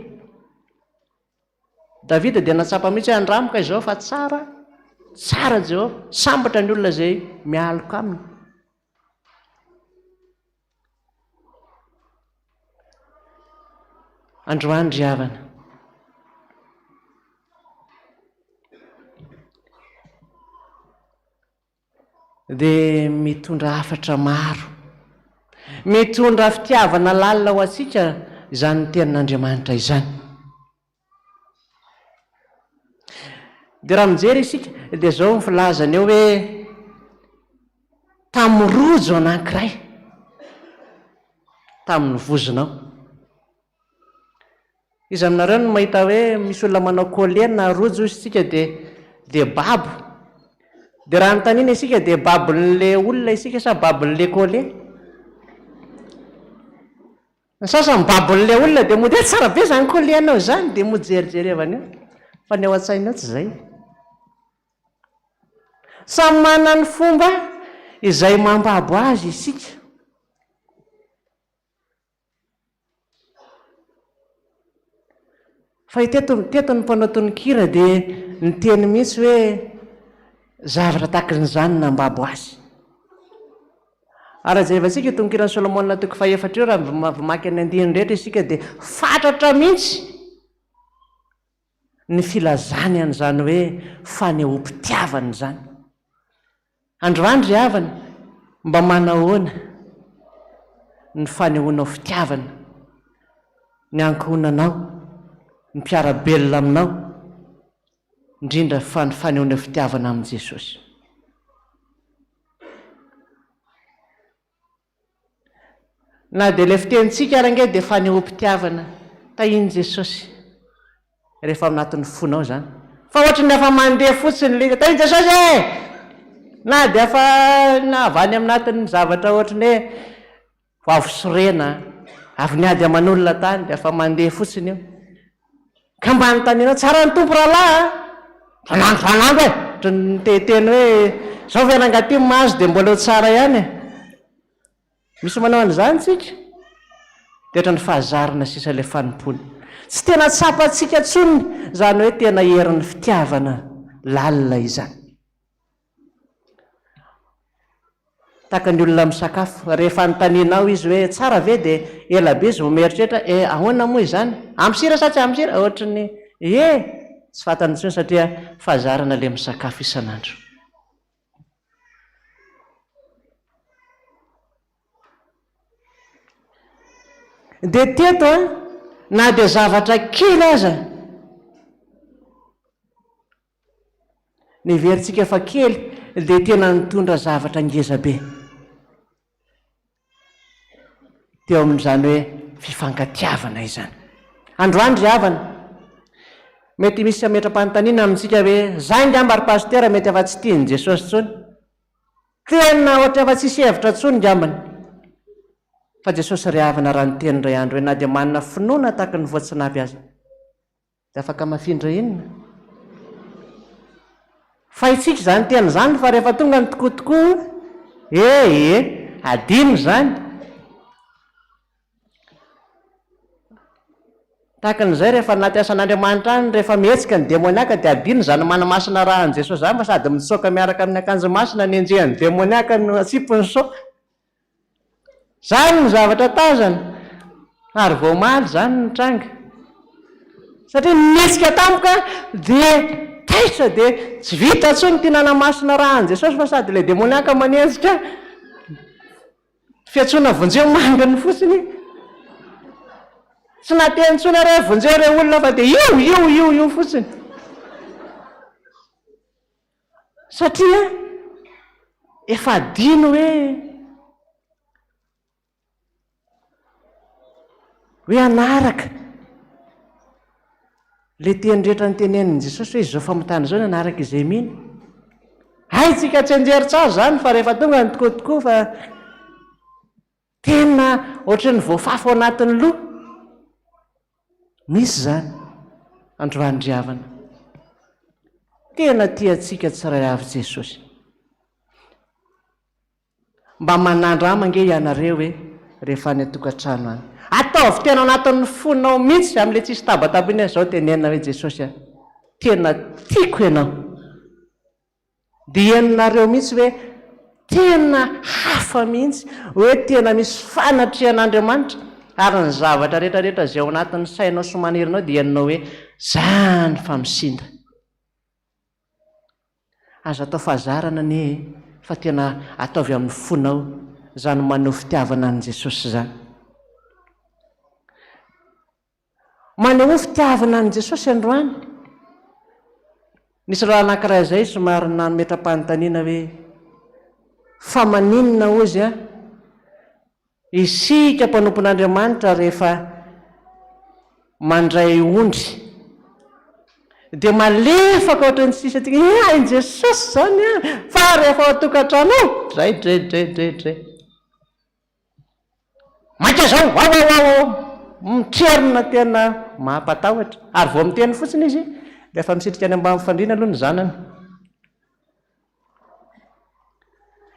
Davida dia nahatsapa mihitsy hoe andramiko izao fa tsara, tsara Jehovah, sambatra ny olona izay mialoka aminy. Androany ry havana. Dia mitondra hafatra maro. Mitondra fitiavana lalina ho antsika izany tenin'Andriamanitra izany. Dia raha mijery isika dia izao ny filazany eo hoe tamin'ny rojo anankiray tamin'ny vozonao. Iza aminareo no mahita hoe misy olona manao collier na rojo hoy isika dia dia babo. Dia raha anontaniana isika dia babon'le olona isika sa babon'le collier? Ny sasany babon'le olona dia mody hoe tsara be izany collier anao izany dia mody jerijerevana eo. Fa ny ao an-tsaina ao tsy izay. Samy manana ny fomba izay mambabo azy isika. Fa teto teto ny mpanao tononkira dia niteny mihitsy hoe zavatra tahakan'izany nambabo azy. Ary raha jerevantsika io tononkiran'i Solomona toko fahefatra io, raha mamaky ny andininy rehetra isika dia fatratra mihitsy ny filazany an'izany hoe fanehoam-pitiavana izany. Androany ry havana, mba manahoana ny fanehoanao fitiavana ny ankohonanao, ny mpiara-belona aminao, indrindra fa ny fanehoana fitiavana amin'i Jesosy? Na dia ilay fitenintsika ary ange dia fanehoam-pitiavana tahin'i Jesosy rehefa ao anatin'ny fonao izany. Fa ohatry ny efa mandeha fotsiny ilay izy, tahin'i Jesosy e! Na dia efa avy any anatin'ny zavatra ohatry ny hoe vao avy sorena, avy niady aman'olona tany dia efa mandeha fotsiny io. Ka mba anontanianao, tsara ny Tompo rahalahy a! Valango valango e! Ohatry ny miteniteny hoe, zao ve rangahy ty mahazo dia mbola ho tsara ihany e! Misy manao an'izany tsika? Dia ohatran'ny fahazarana sisa ilay fanompoana. Tsy tena tsapantsika intsony izany hoe tena herin'ny fitiavana lalina izany. Tahaka ny olona misakafo, rehefa anontanianao izy hoe tsara ve dia ela be izy vao mieritreritra, eh ahoana moa izany? Ampy sira sa tsy ampy sira? Ohatry ny eh! Tsy fantany intsony satria fahazarana ilay misakafo isan'andro. Dia teto an, na dia zavatra kely aza, Neverintsika fa kely dia tena nitondra zavatra ngeza be teo amin'izany hoe fifankatiavana izany. Androany ry havana, mety misy hametra-panontaniana amintsika hoe, za angamba ry pasitera mety efa tsy tian'i Jesosy intsony. Tena ohatra efa tsisy hevitra intsony ngambany. Fa Jesosy ry havana raha niteny indray andro hoe na dia manana finoana tahaka ny voatsinapy aza, Dia afaka mafindra inona? Fa isika izany teny izany fa rehefa tonga ny tokoa tokoa, eh eh, adino izany. Tahaka an'izay rehefa anaty asan'Andriamanitra any, rehefa mihetsika ny demoniaka dia adino izany manamasina rahan'i Jesosy izany fa sady mitsoaka miaraka amin'ny akanjo masina ny enjehan'ny demoniaka no atsipiny soa. Izany no zavatra tazana, ary vao omaly izany no nitranga. Satria nihetsika tampoka dia taitra dia tsy vita intsony ity nanamasina ra an'i Jesosy fa sady ilay demoniaka manenjika fiantsoana vonjeo manginy fotsiny. Tsy nateny intsony ary hoe vonjeo ireo olona fa dia io, io, io, io fotsiny. Satria efa adino hoe hoe hanaraka ilay teny rehetra notenenin'i Jesosy hoe izao famontana izao ny hanaraka izay mino. Haintsika tsianjery tsara izany fa rehefa tonga ny tokoa tokoa fa Tena ohatran'ny voafafa ao anatin'ny loha. Misy izany androany ry havana. Tena tia antsika tsiray avy Jesosy. Mba manandrama ange ianareo e, rehefa any an-tokantrano any. Ataovy tena ao anatin'ny fonao mihitsy amin'ilay tsisy tabataba iny hoe izao tenenina hoe Jesosy a, tena tiako ianao. Dia henonareo mihitsy hoe tena hafa mihitsy, hoe tena misy fanatrehan'Andriamanitra. Ary ny zavatra rehetra rehetra izay ao anatin'ny sainao sy manirinao dia henonao hoe zany fa misinda. Aza atao fahazarana anie e, fa tena ataovy amin'ny fonao izany maneho fitiavana an'i Jesosy izany. Manehoa fitiavana an'i Jesosy androany. Nisy rahalahy anankiray izay somary nametra-panontaniana hoe, Fa maninona hozy a, isika mpanompon'Andriamanitra rehefa mandray ondry dia malefaka ohatran'ny tsisy antsika, eh hain'i Jesosy izany an, fa rehefa ao an-tokantrano ao, dray dray dray dray dray. Maika izao, ao ao ao ao, mitrerona tena mampatahotra. Ary vao miteny fotsiny izy dia efa misitrika any ambany fandriana aloha ny zanany.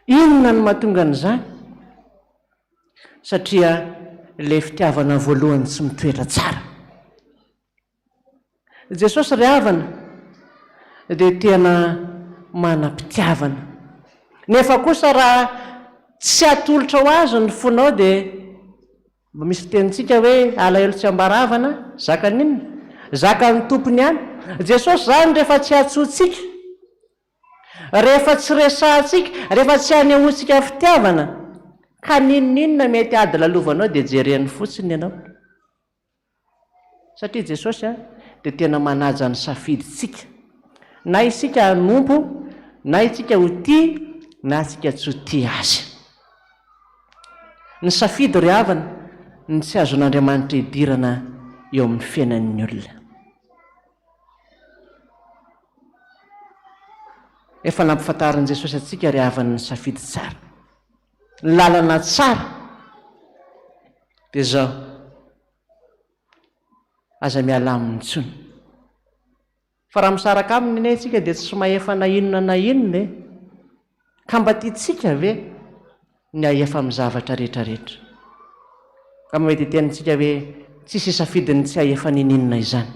Inona no mahatonga an'izany? Satria ilay fitiavana voalohany tsy mitoetra tsara. Jesosy ry havana dia tena manam-pitiavana. Nefa kosa raha tsy atolotra ho azy ny fonao dia mba misy fitenintsika hoe alahelo tsy ambaravana, zakan'ny inona? Zakan'ny tompony ihany. Jesosy izany rehefa tsy antsointsika, rehefa tsy resahantsika, rehefa tsy anehoantsika fitiavana, ka n'inon'inona mety ady lalovanao dia jereny fotsiny ianao. Satria Jesosy dia tena manaja ny safidintsika. Na isika hanompo, na isika ho tia, na isika tsy ho tia Azy. Ny safidy ry havana no tsy azon'Andriamanitra idirana eo amin'ny fiainan'ny olona. Efa nampifantarin'i Jesosy antsika ry havana ny safidy tsara. Ny lalana tsara dia izao. Aza miala aminy intsony. Fa raha misaraka aminy anie isika dia tsy mahefa na inona na inona e! Ka mba tiantsika ve ny hahefa amin'ny zavatra rehetra rehetra? Angamba mety hitenintsika hoe tsisy hisafidy ny tsy hahefa n'inon'inona izany.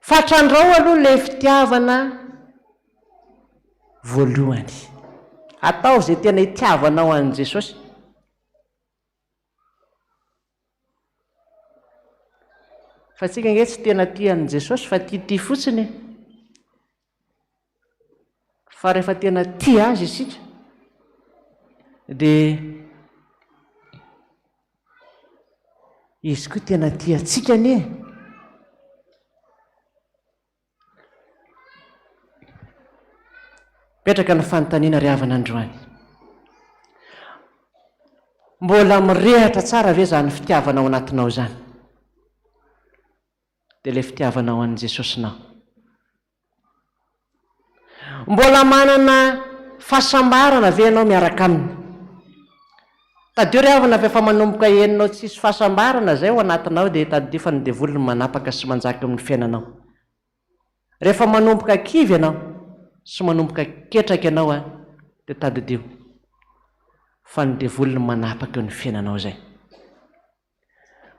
Fa trandrao aloha ilay fitiavana voalohany. Ataovy izay tena itiavanao an'i Jesosy. Fa tsika ange tsy tena tia an'i Jesosy fa tiatia fotsiny e. Fa rehefa tena tia Azy isika dia Izy koa tena tia antsika anie e. Mipetraka ny fanontaniana ry havana androany. Mbola mirehatra tsara ve izany fitiavana ao anatinao izany? Dia ilay fitiavanao an'i Jesosinao. Mbola manana fahasambarana ve ianao miaraka aminy? Tadidio ry havana fa efa manomboka henonao tsisy fahasambarana izay ao anatinao dia tadidio fa ny devoly no manapaka sy manjaka eo amin'ny fiainanao. Rehefa manomboka kivy ianao sy manomboka ketraka ianao dia tadidio fa ny devoly no manapaka eo ny fiainanao izay.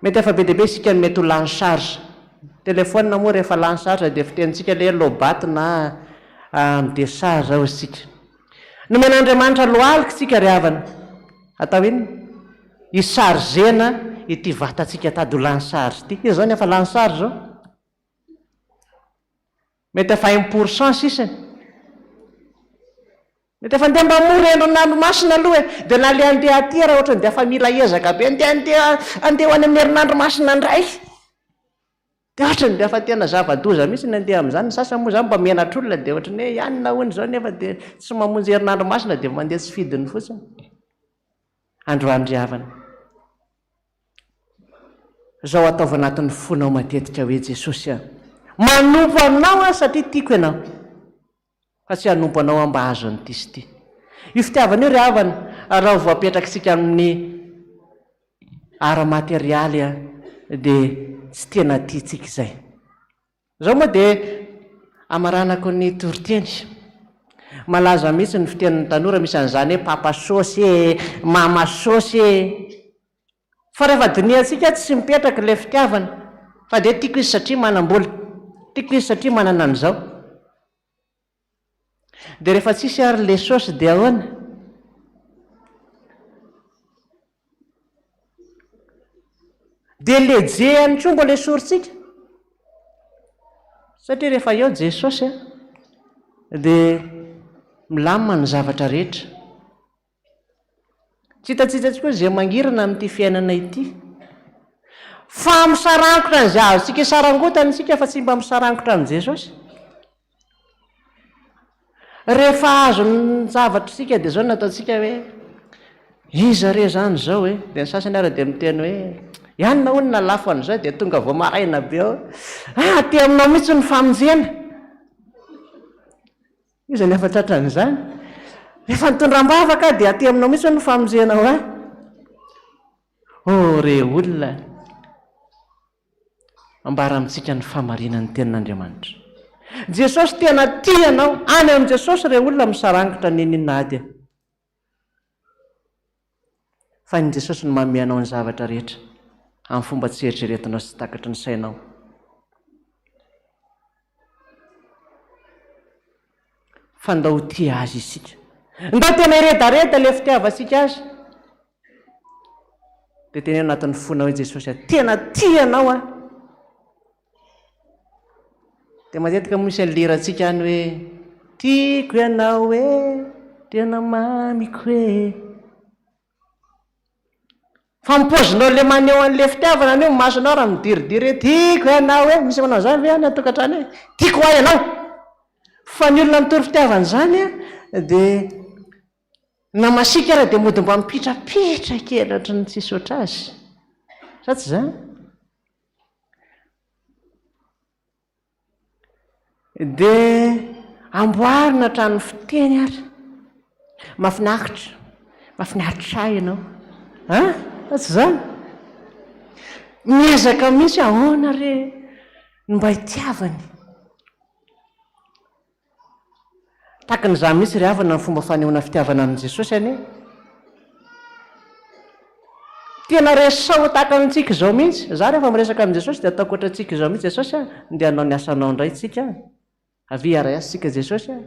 Mety efa be dia be isika no mety ho lany charge. Telephone moa rehefa lany charge dia fitenintsika ilay hoe low bat na mi-décharge hozy isika. Nomen'Andriamanitra lohalika isika ry havana. Atao inona? Hi-charger-na ity vatantsika tady ho lany charge ity. Iza izao no efa lany charge izao? Mety efa un pour cent sisa e. Mety efa andeha mba hamory herinandro masina aloha e. Dia na le andeha aty ary ohatran'ny dia efa mila ezaka be, andeha andeha andeha ho any amin'ny herinandro masina indray. Dia ohatran'ny dia efa tena zava-doza mihitsy ny andeha amin'izany. Ny sasany moa izany mba menatr'olona dia ohatran'ny hoe ianona hono izao nefa dia tsy mamonjy herinandro masina dia mandeha tsy fidiny fotsiny. Androany ry havana. Izao ataovy anatin'ny fonao matetika hoe Jesosy a, manompo anao aho satria tiako ianao, fa tsy hanompo anao aho mba hahazo an'ity sy ity. Io fitiavana io ry havana, raha vao apetrakitsika amin'ny ara-materialy dia tsy tena tiantsika izay. Izao moa dia amaranako ny toriteny. Malaza mihitsy ny fitenin'ny tanora misy an'izany hoe papa sôsy e, mama sôsy e. Fa rehefa dinihantsika tsy mipetraka ilay fitiavana fa dia tiako izy satria manam-bola, tiako izy satria manana an'izao. Dia rehefa tsisy ary ilay sôsy dia ahoana? Dia leger ihany koa mbola esorintsika. Satria rehefa eo Jesosy dia milamina ny zavatra rehetra. Tsy hitantsika koa izay mangirana amin'ity fiainana ity. Fa misarangotra an'izay azontsika isarangotana isika fa tsy mba misarangotra amin'i Jesosy. Rehefa azon'ny zavatra isika dia izao no nataontsika hoe, iza re izany izao e? Dia ny sasany ara dia miteny hoe, ianona hono na lafo an'izao dia tonga vao maraina be ao. Ah, aty aminao mihitsy ny famonjena. Iza no efa tratran'izany? Rehefa nitondra am-bavaka aho dia aty aminao mihitsy no famonjena ho ahy. Oh re olona, ambara amintsika ny fahamarinan'ny tenin'Andriamanitra. Jesosy tena tia anao. Any amin'i Jesosy re olona misarangotra n'inon'inona ady. Fa ny Jesosy no manome anao ny zavatra rehetra amin'ny fomba tsy eritreretinao sy tsy takatry ny sainao. Fa ndao ho tia Azy isika. Ndao tena hiredareda ilay fitiavantsika Azy. Dia teneno anatin'ny fonao hoe Jesosy a, tena tia anao aho. Dia matetika moa misy an'ilay hirantsika any hoe Tiako ianao e, tena mamiko e. Fa ny paozinao ilay maneho an'ilay fitiavana anie ny masonao raha midiridiry hoe tiako ianao e. Misy manao an'izany ve any an-tokantrano e? Tiako hoa ianao. Fa ny olona mitory fitiavana izany dia na masiaka ara dia mody mba mipitrapitra kely ohatry ny tsisy ohatr'azy. Sa tsy izany? Dia amboarina hatramin'ny fiteny ary. Mahafinaritra, mahafinaritra ahy ianao. An? Sa tsy izany? Miezaka mihitsy ahoana re no mba hitiavany. Takin'izany mihitsy ry havana ny fomba fanehoana fitiavana amin'i Jesosy anie. Tena resaho tahaka antsika izao mihitsy. Za rehefa miresaka amin'i Jesosy dia ataoko ohatrantsika izao mihitsy, Jesosy a, ndeha hanao ny asanao indray tsika a. Avia hiara-hiasa tsika Jesosy a.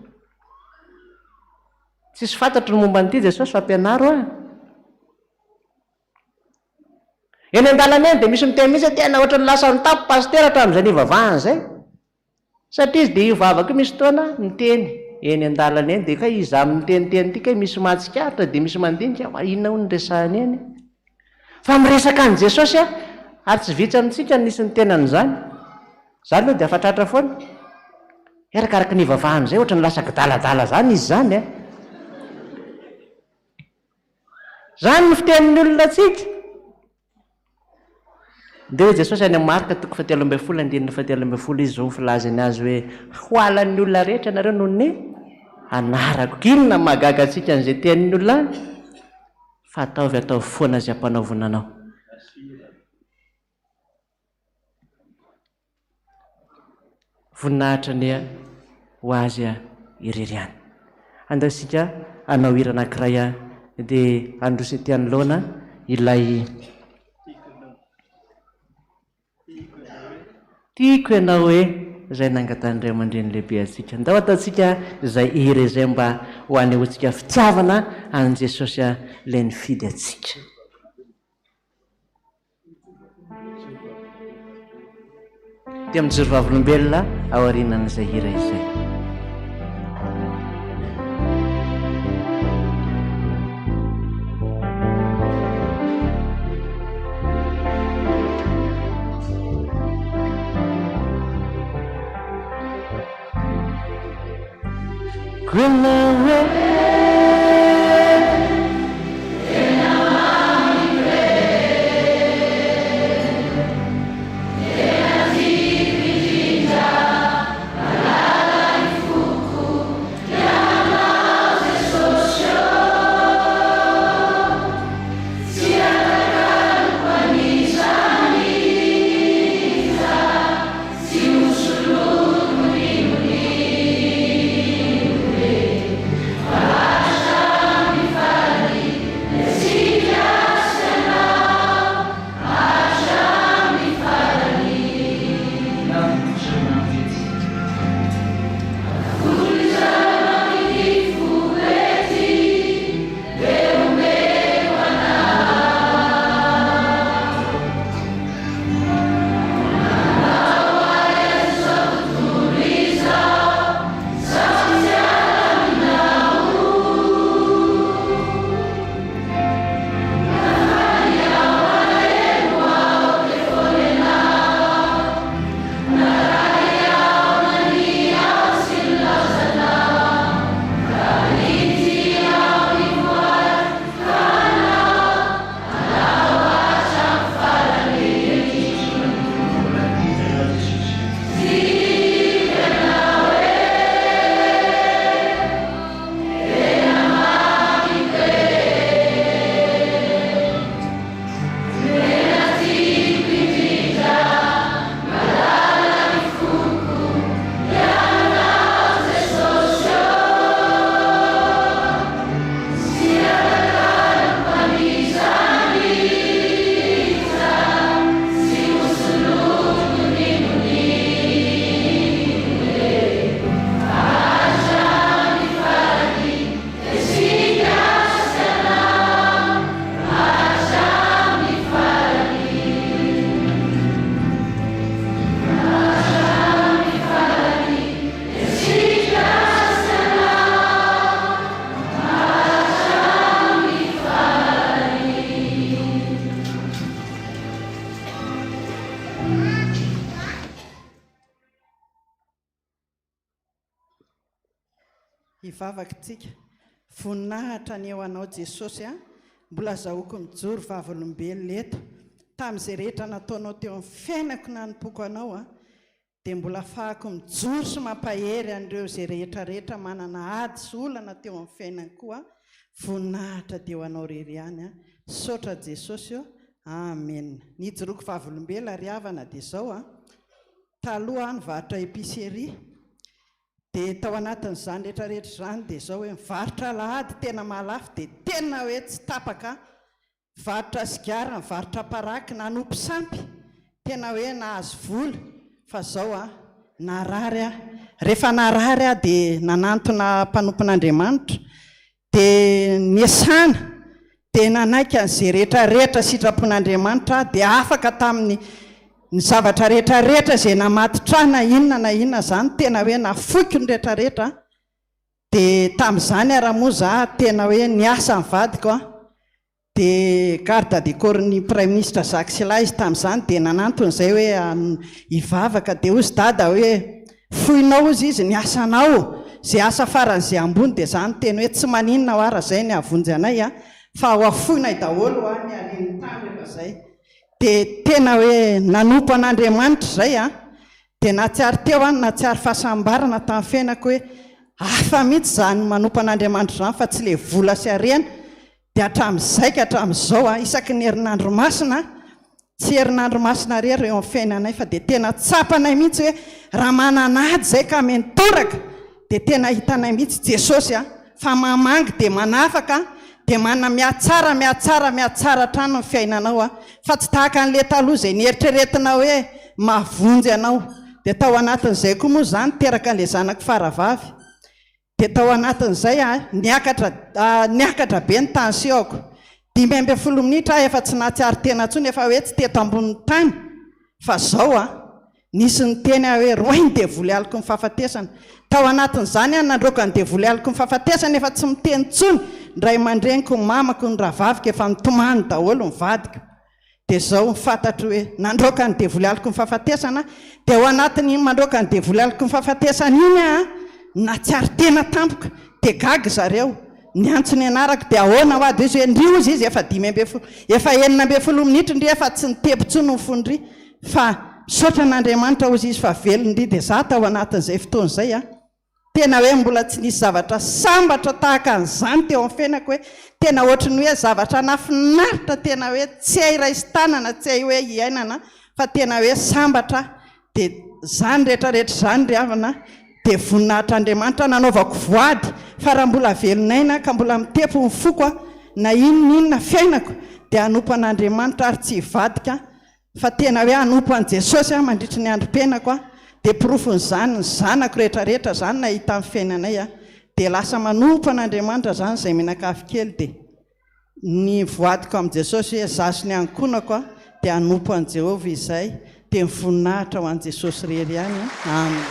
Tsisy fantatro ny momba an'ity Jesosy fa ampianaro aho. Eny an-dalana eny dia misy miteny mihitsy hoe tena ohatran'ny lasa nitapy pasitera hatramin'izay nivavahany izay. Satria izy dia io vavaka io misy fotoana miteny eny an-dalana eny dia kay iza miteniteny ity kay misy mahatsikaritra dia misy mandinika fa inona hono ny resahany eny? Fa miresaka an'i Jesosy aho ary tsy vitsy amintsika no nisy niteny an'izany. Za aloha dia afa-tratra foana. Arakaraka ny ivavahana izay ohatran'ny lasa kidaladala izany izy izany e. Izany ny fitenin'ny olona antsika. Dia hoy Jesosy any amin'ny Marka toko fahatelo ambin'ny folo andininy fahatelo ambin'ny folo izy izao ny filazany azy hoe, Ho halan'ny olona rehetra ianareo noho ny anarako. Inona no mahagaga antsika an'izay tenin'ny olona any? Fa ataovy ataovy foana izay ampanaovina anao. Voninahitra anie ho Azy irery ihany. Andao isika hanao hira anankiray dia handroso ety anoloana ilay Tiako ianao e izay nangatahin'ny ray aman-dreny lehibe antsika. Andao ataontsika izay hira izay mba ho hanehoantsika fitiavana an'i Jesosy ilay nifidy antsika. Dia mijoro vavolombelona aorianan'izay hira izay. Hivavaka tsika. Voninahitra anie ho anao Jesosy a! Mbola azahoako mijoro vavolombelona eto tamin'izay rehetra nataonao teo amin'ny fiainako nanompoako anao a! Dia mbola afahako mijoro sy mampahery an'ireo izay rehetra rehetra manana ady sy olana teo amin'ny fiainany koa. Voninahitra dia ho anao irery ihany a! Misaotra Jesosy ô! Amen! Ny hijoroako vavolombelona ry havana dia izao a! Taloha aho nivarotra épicerie Dia tao anatin'izany rehetra rehetra izany dia izao hoe mivarotra alahady tena mahalafo dia tena hoe tsy tapaka, mivarotra sigara, mivarotra paraky, nanompo sampy, tena hoe nahazo vola fa izao an, narary aho. Rehefa narary aho dia nanantona mpanompon'Andriamanitra Dia niasana, dia nanaiky an'izay rehetra rehetra sitrapon'Andriamanitra aho, dia afaka tamin'ny ny zavatra rehetra rehetra izay namatotra ahy na inona na inona izany, tena hoe nafoiko ny rehetra rehetra, dia tamin'izany ara moa za tena hoe niasa ny vadiko an, Dia garde de corps ny praiminisitra Jacques Sylla izy tamin'izany dia nanantona izay hoe hivavaka dia hozy dada hoe foinao hozy izy ny asanao izay asa faran'izay ambony dia za niteny hoe tsy maninona hoa raha izay ny hahavonjy anay a fa ho afoinay daholo hoa ny haren'ny tany rehefa izay dia tena hoe nanompo an'Andriamanitra izay a dia nahatsiaro teo aho nahatsiaro fahasambarana tamin'ny fiainako hoe hafa mihitsy izany manompo an'Andriamanitra izany fa tsy ilay vola sy harena Dia hatramin'izay ka hatramin'izao a, isaky ny herinandro masina, tsy herinandro masina irery eo amin'ny fiainanay fa dia tena tsapanay mihitsy hoe raha manana ady izay ka mentoraka dia tena hitanay mihitsy Jesosy a, fa mamangy dia manafaka dia mana mihatsara mihatsara mihatsara hatrany ny fiainanao a, fa tsy tahaka an'ilay taloha izay nieritreretina hoe mahavonjy anao. Dia tao anatin'izay koa moa izaho niteraka an'ilay zanako faravavy. Dia tao anatin'izay aho niakatra niakatra be ny tension-ko. 15 minitra aho efa tsy nahatsiaro tena intsony, efa hoe tsy teto ambonin'ny tany fa zao an. Nisy niteny aho hoe roahy ny devoly aloky ny fahafatesana. Tao anatin'izany aho nandroaka ny devoly aloky ny fahafatesana efa tsy miteny intsony ny ray aman-dreniko, ny mamako, ny rahavaviko efa nitomany daholo ny vadiko. Dia izao fantatro hoe nandroaka ny devoly aloky ny fahafatesana aho, dia ao anatin'iny mandroaka ny devoly aloky ny fahafatesana iny aho nahatsiaro tena tampoka, dia gaga zareo, niantso ny anarako, dia ahoana hoa, dia izy hoe ndry hozy izy efa 15, efa 16 minitra ndry efa tsy nitepo intsony ny fon-dry, fa misaotra an'Andriamanitra hozy izy fa velona ndry, dia izaho tao anatin'izay fotoana izay an. Tena hoe mbola tsy nisy zavatra sambatra tahaka an'izany teo amin'ny fiainako hoe tena ohatry ny hoe zavatra nahafinaritra tena hoe tsy hay raisin-tanana tsy hay hoe iainana fa tena hoe sambatra aho dia izany rehetra rehetra izany ry havana dia voninahitr'Andriamanitra nanaovako voady fa raha mbola velon'aina ka mbola mitepo ny foko aho na inona inona fiainako dia hanompo an'Andriamanitra ary tsy hivadika Fa tena hoe hanompo an'i Jesosy aho mandritry ny androm-piainako aho, dia porofon'izany ny zanako rehetra rehetra izany nahita ny fiainanay aho, dia lasa manompo an'Andriamanitra izany izay mianakavy kely dia ny voadiko amin'i Jesosy hoe izaho sy ny ankohonako aho dia hanompo an'i Jehovah izay, dia ny voninahitra ho an'i Jesosy irery ihany an. Amen.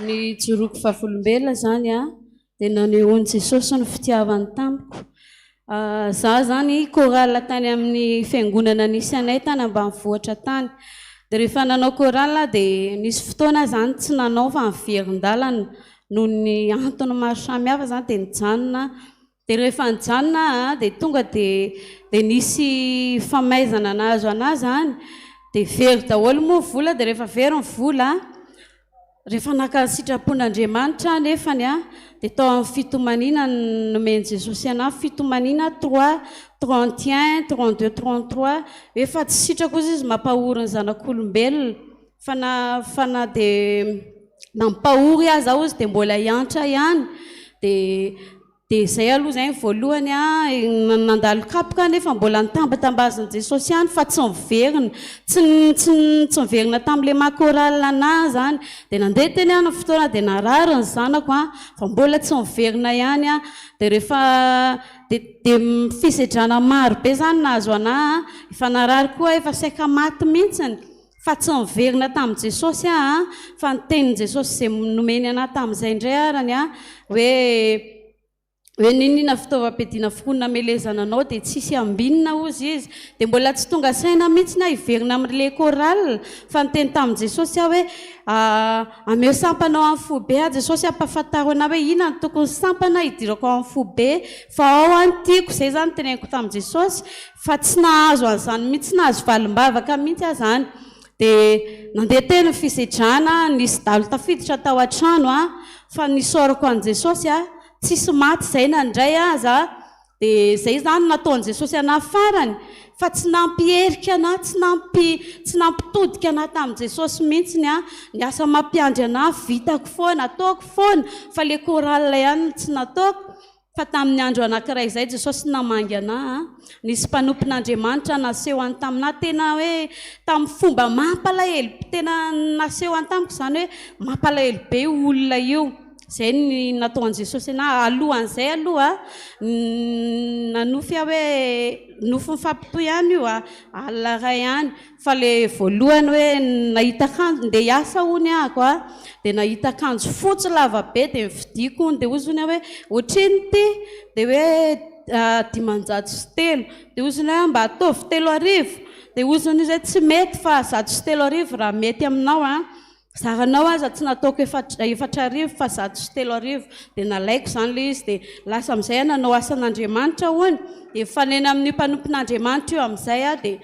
Ny hijoroako vavolombelona izany an, Dia nanehoan'i Jesosy ny fitiavany tamiko. Za zany chorale tany amin'ny fiangonana nisy anay tany ambanivohitra tany. Dia rehefa nanao chorale aho dia nisy fotoana aho zany tsy nanao fa niverin-dalana noho ny antony maro samihafa zany dia nijanona aho. Dia rehefa nijanona aho dia tonga dia dia nisy famaizana nahazo anah zany. Dia very daholo moa ny vola dia rehefa very ny vola Rehefa naka ny sitrapon'Andriamanitra aho nefany dia tao amin'ny fitomaniana nomen'i Jesosy anah, fitomaniana trois, 31, 32, 33, hoe fa tsy sitrako ozy izy mampahory ny zanak'olombelona, fa na fa na dia nampahory aza aho ozy dia mbola hiantra ihany, dia Dia izay aloha izay ny voalohany an, nandalo kapoka aho nefa mbola nitambatambazin'i Jesosy ihany fa tsy niverina, tsy tsy tsy niverina tamin'ilay maha chorale anah izany. Dia nandeha teny aho ny fotoana dia narary ny zanako an, fa mbola tsy niverina ihany aho. Dia rehefa dia dia fisedrana maro be izany nahazo anah an, efa narary koa aho, efa saika maty mihitsiny. Fa tsy niverina tamin'i Jesosy aho an, fa ny tenin'i Jesosy izay nomeny anah tamin'izay indray arany an, hoe Hoe n'inon'inona fitaovam-piadiana foronina hamelezana anao dia tsisy ambinina hozy izy. Dia mbola tsy tonga saina mihitsy aho hiverina amin'ilay chorale fa niteny tamin'i Jesosy aho hoe ameo sampana ao amin'ny foibe aho Jesosy ampahafantaro anah hoe inona no tokony sampana hidirako ao amin'ny foibe fa ao aho no tiako. Izay izany no teneniko tamin'i Jesosy fa tsy nahazo an'izany mihitsy, tsy nahazo valim-bavaka mihitsy aho izany. Dia nandeha teny ny fisedrana, nisy dahalo tafiditra tao an-trano fa nisaorako an'i Jesosy aho. Tsisy maty izay na indray aza, dia izay izany no nataon'i Jesosy anah farany, fa tsy nampiherika anah, tsy nampi, tsy nampitodika anah tamin'i Jesosy mihitsiny an, ny asa mampiandry anah vitako foana, ataoko foana, fa le chorale ihany no tsy nataoko, fa tamin'ny andro anankiray izay Jesosy namangy anah an, nisy mpanompon'Andriamanitra naseho any taminah, tena hoe tamin'ny fomba mampalahelo, tena naseho any tamiko izany hoe mampalahelo be io olona io. Izay ny natao an'i Jesosy na alohan'izay aloha nanofy aho hoe nofy mifampitohy ihany io a, alina iray ihany fa le voalohany hoe nahita akanjo ndeha hiasa hono ahako a, dia nahita akanjo fotsy lava be dia novidiako hono dia hozy hono aho hoe ohatrinona ity? Dia hoe 305, dia hozy hono aho mba ataovy 3000, dia hozy hono izy hoe tsy mety fa 3100 raha mety aminao a. Zaranao aza tsy nataoko 3400 fa 3100 dia nalaiko izany ilay izy dia lasa amin'izay aho nanao asan'Andriamanitra hono dia mifanena amin'io mpanompon'Andriamanitra io amin'izay aho dia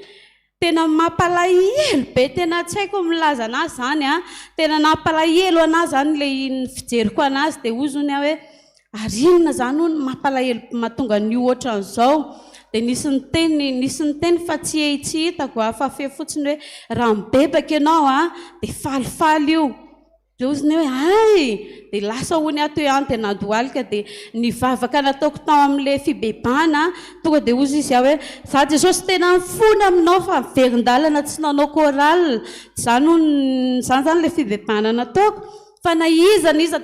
tena mampalahelo be tena tsy haiko ny milaza an'azy izany an, tena nampalahelo an'ahy izany ilay ny fijeriko an'azy dia hoy zony aho hoe Ary inona izany hono mampalahelo mahatonga an'io ohatran'izao? Dia nisy niteny, nisy niteny fa tsy hehy tsy hitako a, fa feo fotsiny hoe raha mibebaka ianao a, dia falifaly io. Dia hozy ny hoe hay! Dia lasa hono aho teo ihany dia nandohalika dia ny vavaka nataoko tao amin'ilay fibebahana tonga dia hozy izy aho hoe za Jesosy tena mifona aminao fa miverin-dalana tsy nanao chorale. Izany hono, izany izany ilay fibebahana nataoko. Fa na iza na iza.